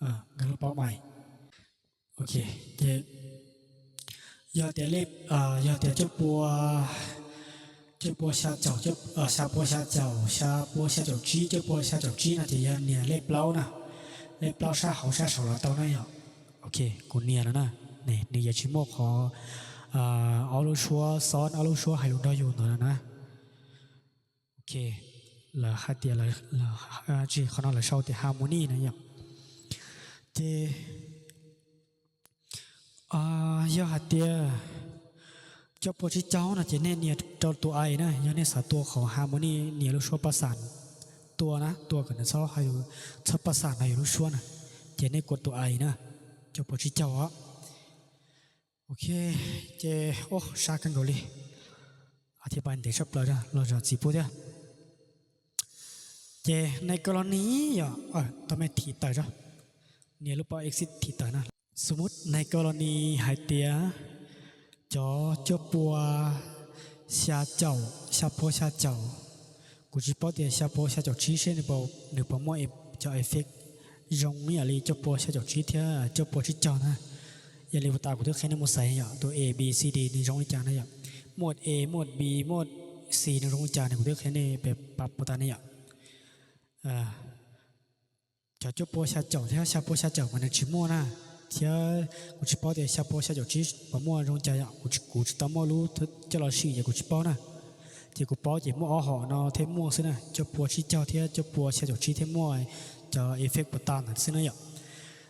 Nkag lub paub mais. Ok, ces yog tias, yog tias cuaj pua, cuaj pua xya caum, xya pua xya caum, xya pua xya caum tsib, cuaj pua xya caum tsib no ces yog nias lej plaub na, lej plaub sab hauv sab saud los tau na yom. Ok, kuv nias no na, nws yuav tsis muaj qhov ob lub suab xov, ob lub suab hais lus nrog yus ntawd no na. Ok, lawv hais tias, tsis, qhov no lawv sau tias harmony na yom. Ces yog hais tias cuaj pua tsib caug no ces nej nias rau tus A na, yog nej xav tua qhov harmony nias lub suab pab xam, tua na, tua kom nws txhob, txhob pab xam no yus lub suab na, ces nej kua tus A na, cuaj pua tsib caug os. Ok, ces ua sab kawg nkaus li, thiab pab ntev tshaj plaws los zam txim pub thiab. Ces nai ko los ni yom, tau me thim tawm, nias lub paub exit thim tawm na. Xu mub nai ko los ni hais tias cov cuaj pua xya caum, xya pua xya caum, kuv tsis paub tias xya pua xya caum tsib seb nws puas muaj cov effect zoo ib yam li cuaj pua xya caum tsib thiab cuaj pua tsib caug na. Yog li puas tas kuv twb qhia nej mus xaiv yom, tus A B C D nws zoo li cas na yom, muaj A, muaj B, muaj C nws zoo li cas na, kuv twb qhia nej pab puas tas ne yom. Cov cuaj pua xya caum thiab xya pua xya caum mas nws tsis muaj na, thiab kuv tsis paub tias xya pua xya caum tsib puas muaj zoo cas yom, kuv tsis tau muaj lub coj los sim ces kuv tsis paub na. Ces kuv paub ces muaj ob hom no thiaj muaj xwb na, cuaj pua tsib caug thiab cuaj pua xya caum tsib thiaj muaj cov effect puas tas ntawd xwb na yom.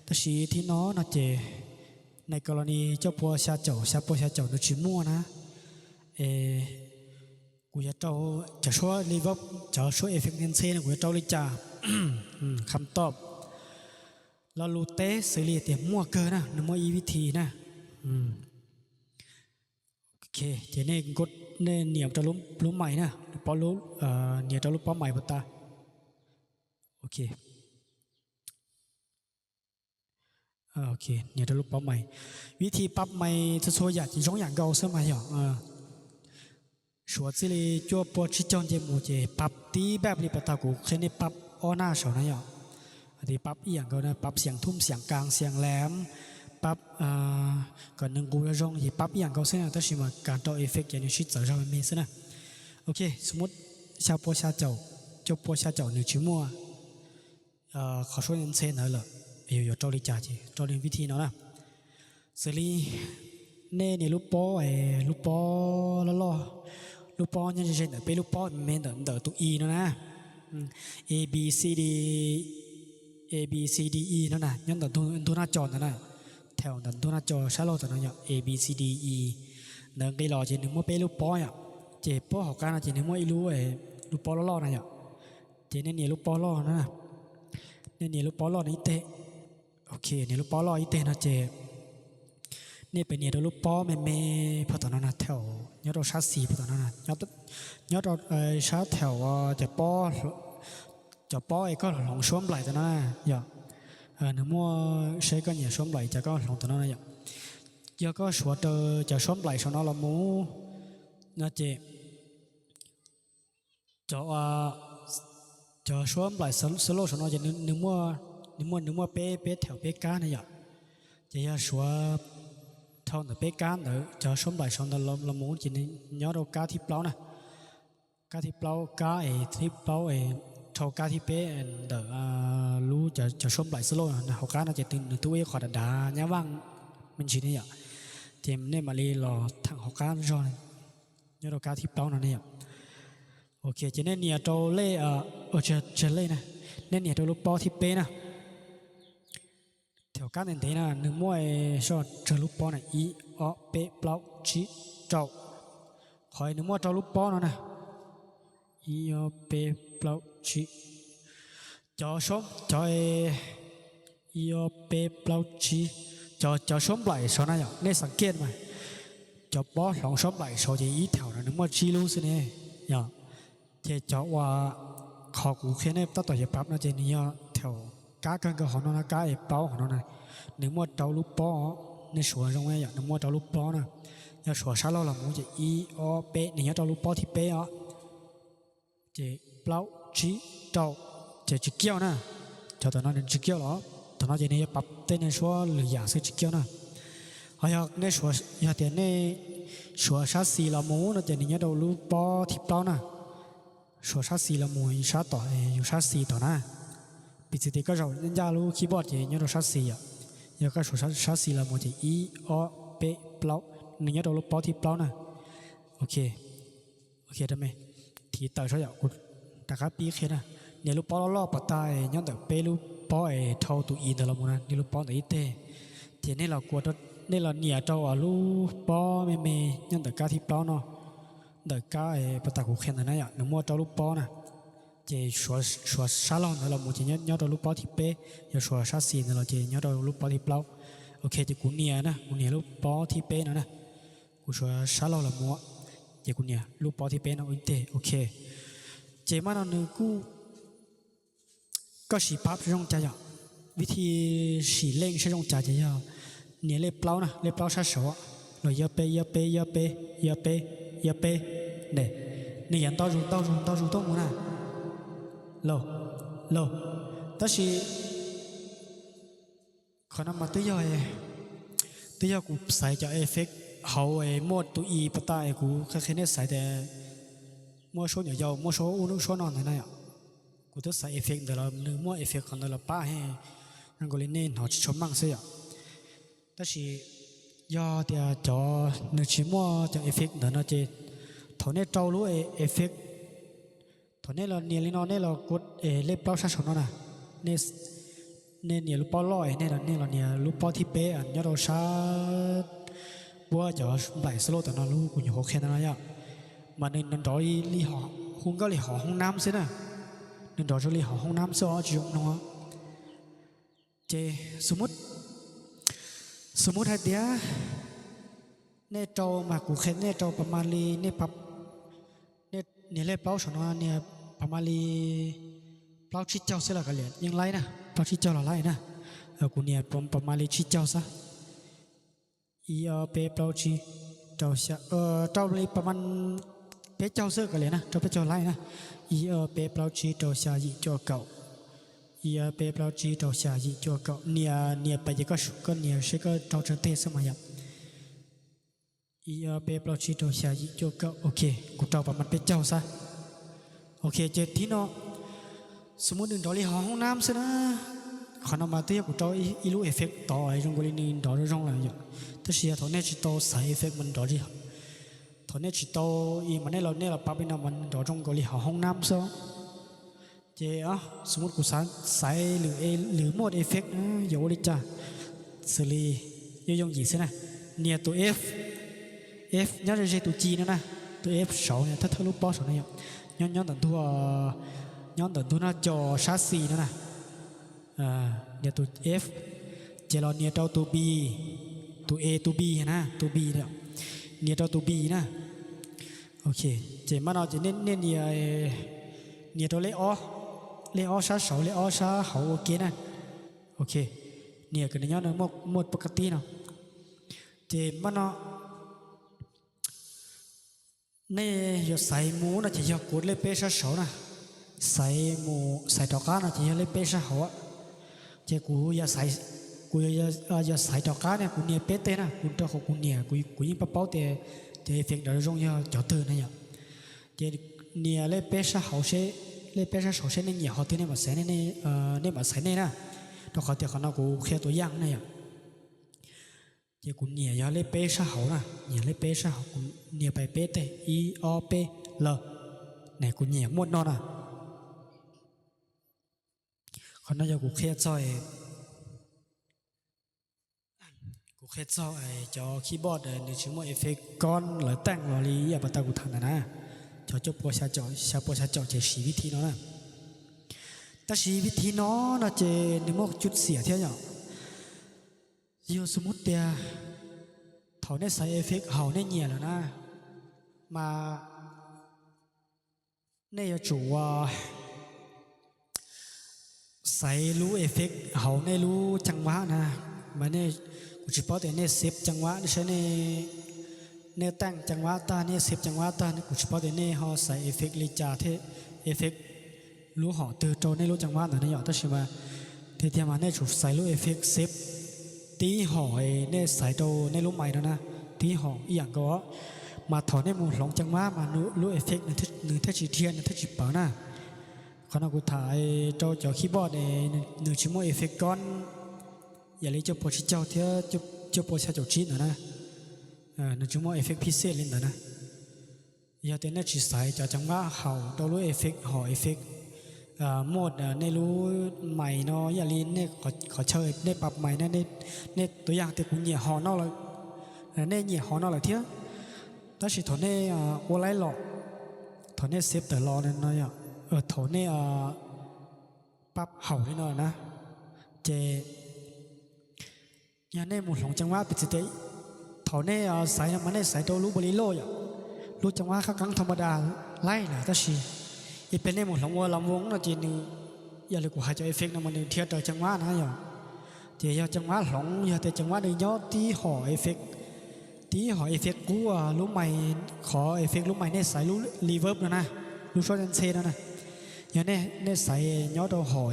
Tab sis thib no no ces nai ko los ni cuaj pua xya caum, xya pua xya caum nws tsis muaj na. Kuv yuav rau cov suab li, cov suab effect ntxhe no kuv yuav rau li cas? Kham tom lo lus teb xws li tias muaj kawg na, nws muaj ib vib thi na. Ok, ces nej nias rau lub mais na, nias rau lub paub mais puas tas. Ok, nias rau lub paub mais. Vib thi pab mais txhua txhua yam ces zoo yam nkaus xwb mas yom. Suav txij li cuaj pua tsib caug nce mus ces pab tib npaj li puas tas kuv qhia nej pab ob naj saud na yom. Pab ib yam nkaus na, pab xiam thum xiam kas xiam lam, pab kom nws nqus zoo zoo ces pab ib yam nkaus xwb na, tab sis mas kas rau effect ces nws sib txawv zog me me xwb na. Ok, xu mub xya pua xya caum, cuaj pua xya caum nws tsis muaj qhov suab ntxhe ntawd lawm, yuav yuav rau li cas ces rau li vib thi no na. Xws li nej nias lub pob, lub pob loj loj, lub pob nyob ze ze ntawm peb lub pob me ntawm ntawm tus E no na. A B C D, A B C D E no na, nyob ntawm ntug naj co ntawd na. Thaum ntawm ntug naj co sab laug tam no yom, A B C D E ntawd nqis los ces nws muaj peb lub pob yom. Ces pob hauv qab no ces nws muaj ib lub, lub pob loj loj na yom. Ces nej nias lub pob loj no, nej nias lub pob loj no ib teg. Ok, nias lub pob loj ib teg no ces nej pem nias rau lub pob me me phau tom no na, thaum nyob rau sab xis phau tom no, nyob rau sab thaum cov pob es koj hloov suab nplaim tom no na yom. Nws muaj, seb koj nyiam suab nplaim cas koj hloov tom no na yom. Yog koj suav raws cov suab nplaim saum no los mus no ces cov, cov suab nplaim xwb lauj saum no ces nws muaj, nws muaj, nws muaj peb, peb thaum peb kab na yom. Ces yog suav dhau ntawm peb kab ntawd cov suab nplaim saum ntawd los mus ces nws nyob rau kab thib plaub na. Kab thib plaub, kab es thib plaub es dhau kab thib peb ntawm lub cov suab nplaim xwb lauj na. Hauv qab no ces nws twb ua ib qho dav dav nyab vaj me ntsis ne yom. Ces nej mam li los theem hauv qab zog nyob rau kab thib plaub no ne yom. Ok, ces nej nias rau lej, tsawg lej na, nej nias rau lub pob thib peb na. Thaum kab ntev ntev na nws muaj, soj tsawg lub pob na, ib, ob, peb, plaub, tsib, rau. Qhov nws muaj rau lub pob no na, ib, ob, peb, plaub, tsib. Cov, cov, ib, ob, peb, plaub, tsib. Cov, cov suab nplaim saud na yom, nej xav kiaj mas cov pob hloov suab nplaim saud ces ib thaum no nws muaj tsib lub xwb ne yom. Ces cov uas qhov kuv qhia nej tab tom yuav pab no ces nws yog thaum kab kawg nkaus hauv no na, kab es plaub hauv no na, nws muaj rau lub pob. Nej suav zoo yom, nws muaj rau lub pob na. Yog suav sab laug los mus ces ib, ob, peb, nws nyob rau lub pob thib peb os. Ces plaub, tsib, rau, ces tsis kiaj na. Cov tom no nws tsis kiaj los. Qhov no ces nws yuav pab tej nej suav lwm yam xwb tsis kiaj na. Ho yog nej, yog tias nej suav sab xis los mus no ces nws nyob rau lub pob thib plaub na. Suav sab xis los mus sab tom yus sab xis tom na. Piv txwv tias koj zaum ncaj lub keyboard ces nyob rau sab xis yom. Yog koj suav sab xis los mus ces ib, ob, peb, plaub, nws nyob rau lub pob thib plaub na. Ok, ok, rau me thiv tawm saib yom, kuv rov qab pib qhia na. Nias lub pob loj loj pas tag nyob ntawm peb lub pob es dhau tus i ntawd los mus na, nias lub pob ntawd ib teg. Ces nej los kua, nej los nias rau lub pob me me nyob ntawm kab thib plaub no, ntawm kab pas tag kuv qhia ntawd na yom, nws muaj rau lub pob na. Ces suav sab laug ntawd los mus ces nyob rau lub pob thib peb, yog suav sab xis ntawd los ces nyob rau lub pob thib plaub. Ok, ces kuv nias na, kuv nias lub pob thib peb no na. Kuv suav sab laug los mus, ces kuv nias lub pob thib peb no ib teg, ok. Ces mas no nws kuj, koj siv pab zoo cas yom, vib thij sim leej saib zoo cas ces yog nias lej plaub na, lej plaub sab saud, los ib ob peb, ib ob peb, ib ob peb, ib ob peb, ib ob peb, ne, nws yuav ntau zus ntau zus ntau zus tuaj mus na. Lauj, lauj, tab sis qhov no mas twb yog, twb yog kuv xaiv cov effect hauv es muaj tus i pas tag es kuv qhia qhia nej xaiv tias muaj suab nyuam yaus muaj suab ub suab no ntawd na yom. Kuv twb xaiv effect ntawd los nws muaj effect qhov ntawd los pab he zoo nkaus li nej hnov tsis tshua meej xwb yom. Tab sis yog tias cov nws tsis muaj cov effect ntawd no ces thaum nej rau lub effect, thaum nej los nias li no nej los kua lej plaub sab saud no na, nej nias lub pob loj es nej los nias lub pob thib peb nyob rau sab puab cov nplaim xwb lauj, tam no lub kuv nyuam qhuav qhia ntawd no yom. Mas nws nrov li, hu nkauj li hom hoob nab xwb na, nws nrov zoo li hom hoob nab xwb os, tsis zoo mloog. Ces xu mub hais tias nej rau mas kuv qhia nej rau pas mas li, nej nias lej plaub saum no nias pas mas li plaub tsib caug xwb los kav liam yeej laib na, plaub tsib caug los laib na. Kuv nias pas mas li tsib caug xwb. Ib ob peb plaub tsib rau xya, rau li pas mas peb caug xwb kav liam na, rau peb caug laib na. Ib ob peb plaub tsib rau xya yim cuaj kaum, ib ob peb plaub tsib rau xya yim cuaj kaum, nias nias pais ces koj nias seb koj rau tsawg teg xwb mas yom. Ib ob peb plaub tsib rau xya yim cuaj kaum, ok, kuv rau pas mas peb caug xwb. Ok, ces thib no xu mub nws nrov li hom hoob nab xwb na. Qhov no mas twb yog kuv rau ib lub effect tod zoo nkaus li nws nrov zoo zoo lawm yom. Tab sis yog thaum nej tsis tau xaiv effect mas nrov li, thaum nej tsis tau i mas nej los, nej los pab li no mas nrov zoo nkaus li hom hoob nab xwb. Ces xu mub kuv xaiv lwm muaj effect yuav ua li cas, xws li yooj yooj yim xwb na, nias tus F, F nyob ze ze tus ci no na, tus F saud thawj thawj lub pob saud no yom, nyob nyob ntawm ntug, nyob ntawm ntug noj co sab xis no na. Nias tus F, ces los nias rau tus B, tus A tus B na, tus B, nias rau tus B na. Ok, ces mas no ces nej nias, nias rau lej ob, lej ob sab saud lej ob sab hauv ua ke na. Ok, nias kom nws nyob muaj pab kab tib no. Ces mas no nej yuav xaiv mus no ces yog kuv lej peb sab saud na, xaiv mus xaiv rov qab no ces yog lej peb sab hauv. Ces kuv, kuv yuav xaiv rov qab ne, kuv nias peb teg na, kuv rau qhov kuv nias kuv yeej paub paub tias cov effect nrov zoo yog cov twg na yom. Ces nias lej peb sab hauv seb, lej peb sab saud seb nej nyiam qhov twg nej mam xaiv, nej mam xaiv nej na, rau qhov tias qhov no kuv qhia tus yaj na yom. Ces kuv nias yog lej peb sab hauv na, nias lej peb sab hauv, kuv nias pais peb teg ib ob peb lawm, ne kuv nias muaj no na. Qhov no yog kuv qhia txog, kuv qhia txog cov keyboard nws tsis muaj effect kob lawv teej los li ib yam pas tag kuv tham ntawd na, cov cuaj pua xya caum, xya pua xya caum ces siv vib thib no na. Tab sis vib thib no no ces nws muaj cub xiam thiab yom. Yog xu mub tias thaum nej xaiv effect hauv nej nyiam lawm na, mas nej yuav tsum ua xaiv lub effect hauv nej lub caa vab na, mas kuv tsis paub tias nej xev caa vab, nej saib nej teej caa vab tag, nej xev caa vab tag, kuv tsis paub tias nej ho xaiv effect li cas thiab, effect lub hom twg rau nej lub caa vab ntawd ne yom. Tab sis mas Tiag tiag mas nej tsum xaiv lub effect xeb tib hom nej xaiv rau nej lub mais no na, tib hom ib yam nkaus. Mas thaum nej mus hloov caa vab mas lub effect nws thiaj tsis dhia, nws thiaj tsis pawv na. Qhov no kuv tham rau cov keyboard nws tsis muaj effect koob, yam li cuaj puas tsib caug thiab cuaj puas xya caum tsib ntawd na, nws tsis muaj effect pixel li ntawd na. Yog tias nej tsis xaiv cov caa vab haum rau lub effect hom effect mode nej lub mais no, yam li nej qhov chaw nej pab mais na, nej tua yam tias kuv nyiam hom no lawm, nej nyiam hom no lawm thiab, tab sis thaum nej ua laib los, thaum nej xeb tawm los no, thaum nej pab haum li no na, ces yog nej mus hloov caa vab piv txwv tias thaum nej xaiv no mas nej xaiv rau lub npaus li loj yom, lub caa vab qab qeeb tha ma das laij lawm, tab sis ib pliag nej mus hloov ua las voos no ces nws, yog li kuv hais cov effect no mas nws dhia raws caa vab na yom. Ces yog caa vab hloov, yog tias caa vab nws nyob tib hom effect, tib hom effect qub lub mais, qhov effect lub mais nej xaiv lub reverb no na, lub suab ntxhe no na, yog nej xaiv nyob rau hom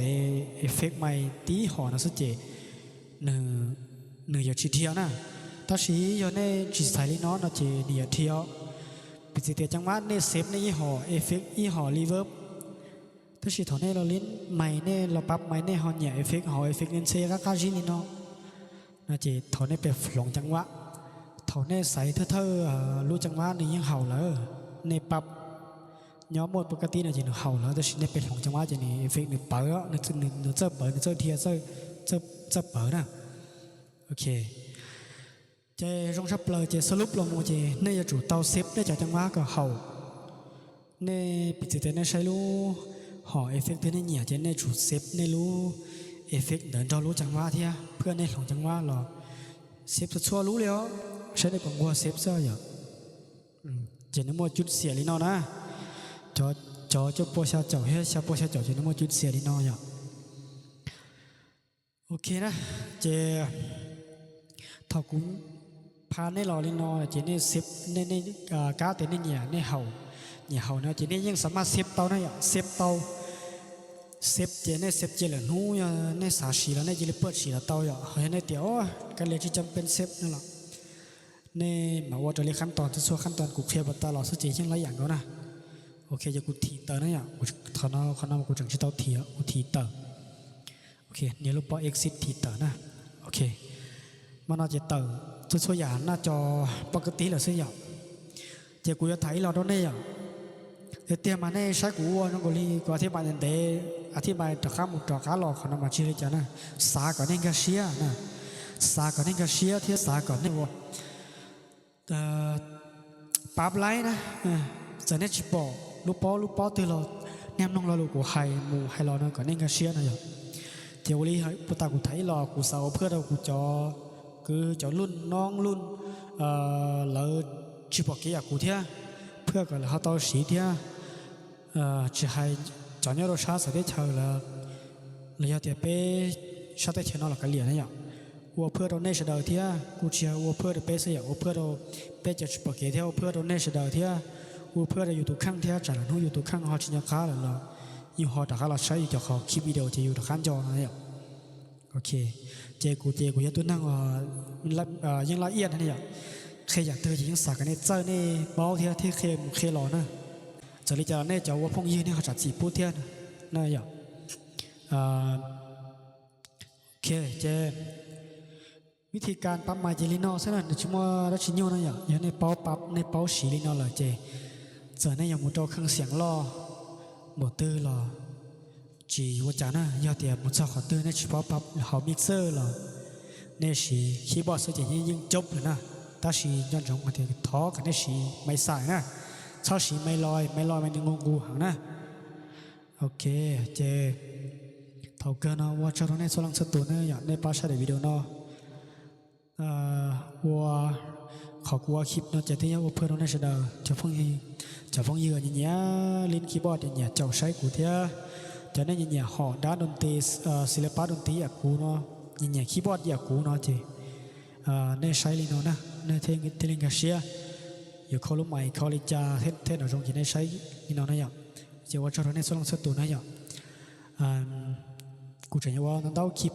effect mais tib hom no xwb ces nws yuav tsis dhia na. Tab sis yog nej tsis xaiv li no no ces nws yuav dhia. Piv txwv tias caa vab nej xeb nej ib hom effect ib hom reverb, tab sis thaum nej los li mais nej los pab mais nej ho nyiam effect hom effect ntxhe qab qab zib li no no ces thaum nej pab hloov caa vab, thaum nej xaiv thawj thawj lub caa vab nws yeej haum lawm, nej pab nyob muaj pab kab tib no ces nws haum lawm, tab sis nej pab hloov caa vab ces nws effect nws pawv, nws txawj pawv, nws txawj dhia, txawj pawv na. Ok, ces zoo tshaj plaws ces xab lub los mus ces nej yuav tsum tau xeb nej cov caa vab kom haum. Nej piv txwv tias nej saib lub hom effect twg nej nyiam ces nej tsum xeb nej lub effect ntawd nrog lub caa vab thiab, phaj nej hloov caa vab los xeb txhua txhua lub li os, saib nej puas nquag xeb xwb yom. Ces nws muaj cub xiam li no na, cov cuaj puas xya caum thiab xya puas xya caum ces nws muaj cub xiam li no yom. Ok na, ces thaum kuv pab nej los li no ces nej xeb, nej, kab tias nej nyiam, nej haum, nyiam haum no ces nej yeej xav maj xeb tau na yom, xeb tau. Xeb ces nej xeb cia lawm hnub yog nej xav siv los nej cia li pab siv los tau yom. Ho yog nej tias, o, kab li tsis cam peb xeb no los nej mam ua raws li khab toos, txhua khab toos kuv qhia puas tas los xwb ces yeej lab yam nkaus na. Ok, yog kuv thim tawm na yom, qhov no, qhov no kuv tseem tsis tau thim, kuv thim tawm. Ok, nias lub pob exit thim tawm na. Ok, mas no ces tawm txhua txhua yam naj co poj kab tib lawm xwb yom. Ces kuv yuav tham ib los rau nej yom. Tiag tiag mas nej saib kuv ua zoo nkaus li kuv a thib npai ntev ntev, a thib npai rov qab mus rov qab los, qhov no mas tsis li cas na. Xav kom nej nkag siab na, xav kom nej nkag siab thiab xav kom nej ua pab laib na. Txawm nej tsis pom lub pob lub pob twg los nej mloog lo lus kuv hais mus hais los no kom nej nkag siab no yom. Ces ua li puag ta kuv tham ib los kuv xav ua phaj rau kuv cov kwv cov luj noob luj, lawv tsis pom kev yam kuv thiab, phaj kom lawv ho tau siv thiab. Tsis hais cov nyob rau sab txawv teb chaws lawm, los yog tias peb sab teb chaws no los kav liam na yom, ua phaj rau nej sawv daws thiab, kuj tsis yog ua phaj rau peb xwb yom, ua phaj rau peb cov tsis pom kev thiab, ua phaj rau nej sawv daws thiab, ua phaj rau yus tus kheej thiab, tsam lwm hnub yus tus kheej ho tsis nco qab lawm los yus ho rov qab los saib yus cov qhov clip video ces yus rov qab nco no yom. Ok, ces kuv ces kuv yog tug neeg yeej laj iaj na yom, qhia yam twg ces yeej xav kom nej txawj nej paub thiab thiaj qhia mus qhia los na. Txawm li cas los nej cov ua phooj ywg nej ho tsam txim pub thiab na yom. Ok, ces vib thi kas pab mais ces li no xwb na, nws tsis muaj dab tsi nyuaj na yom. Yog nej paub pab, nej paub siv li no lawm ces txawm nej yuav mus rau kheej xiam loj npaum twg los tsis ua cas na. Yog tias mus txog qhov twg nej tsis paub pab hauv mixer los nej siv keyboard xwb ces yeej yeej coob lawm na. Tab sis nco ntsoov hais tias thov kom nej siv mais xais na, txhob siv mais loi, mais loi mas nws nqus nqus heev na. Ok, ces thaum kawg no ua tsaug rau nej txhua leej txhua tus na yom, nej pab saib daim video no. Ua qhov kuv ua clip no ces twb yog ua phaj rau nej sawv daws cov phooj ywg, cov phooj ywg nyiam nyiam leej keyboard, nyiam nyiam caum saib kuv thiab cov nej nyiam nyiam hom dab doo tis, xws li pab doo tis yam kuv no, nyiam nyiam keyboard yam kuv no ces nej saib li no na, nej thiaj li nkag siab yuav khau lub mais khau li cas thiaj nrov zoo ces nej saib li no na yom. Ces ua tsaug rau nej txhua leej txhua tus na yom. Kuv tseem yuav ua ntau ntau clip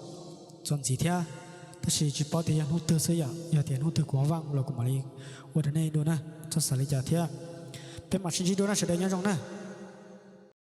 txuas ntxiv thiab, tab sis tsis paub tias yog hnub twg xwb yom. Yog tias hnub twg kuv ho vaaj los kuv mam li ua rau nej dua na, txhob xav li cas thiab. Peb mam sib ntsib dua na, sawv daws nyob zoo na.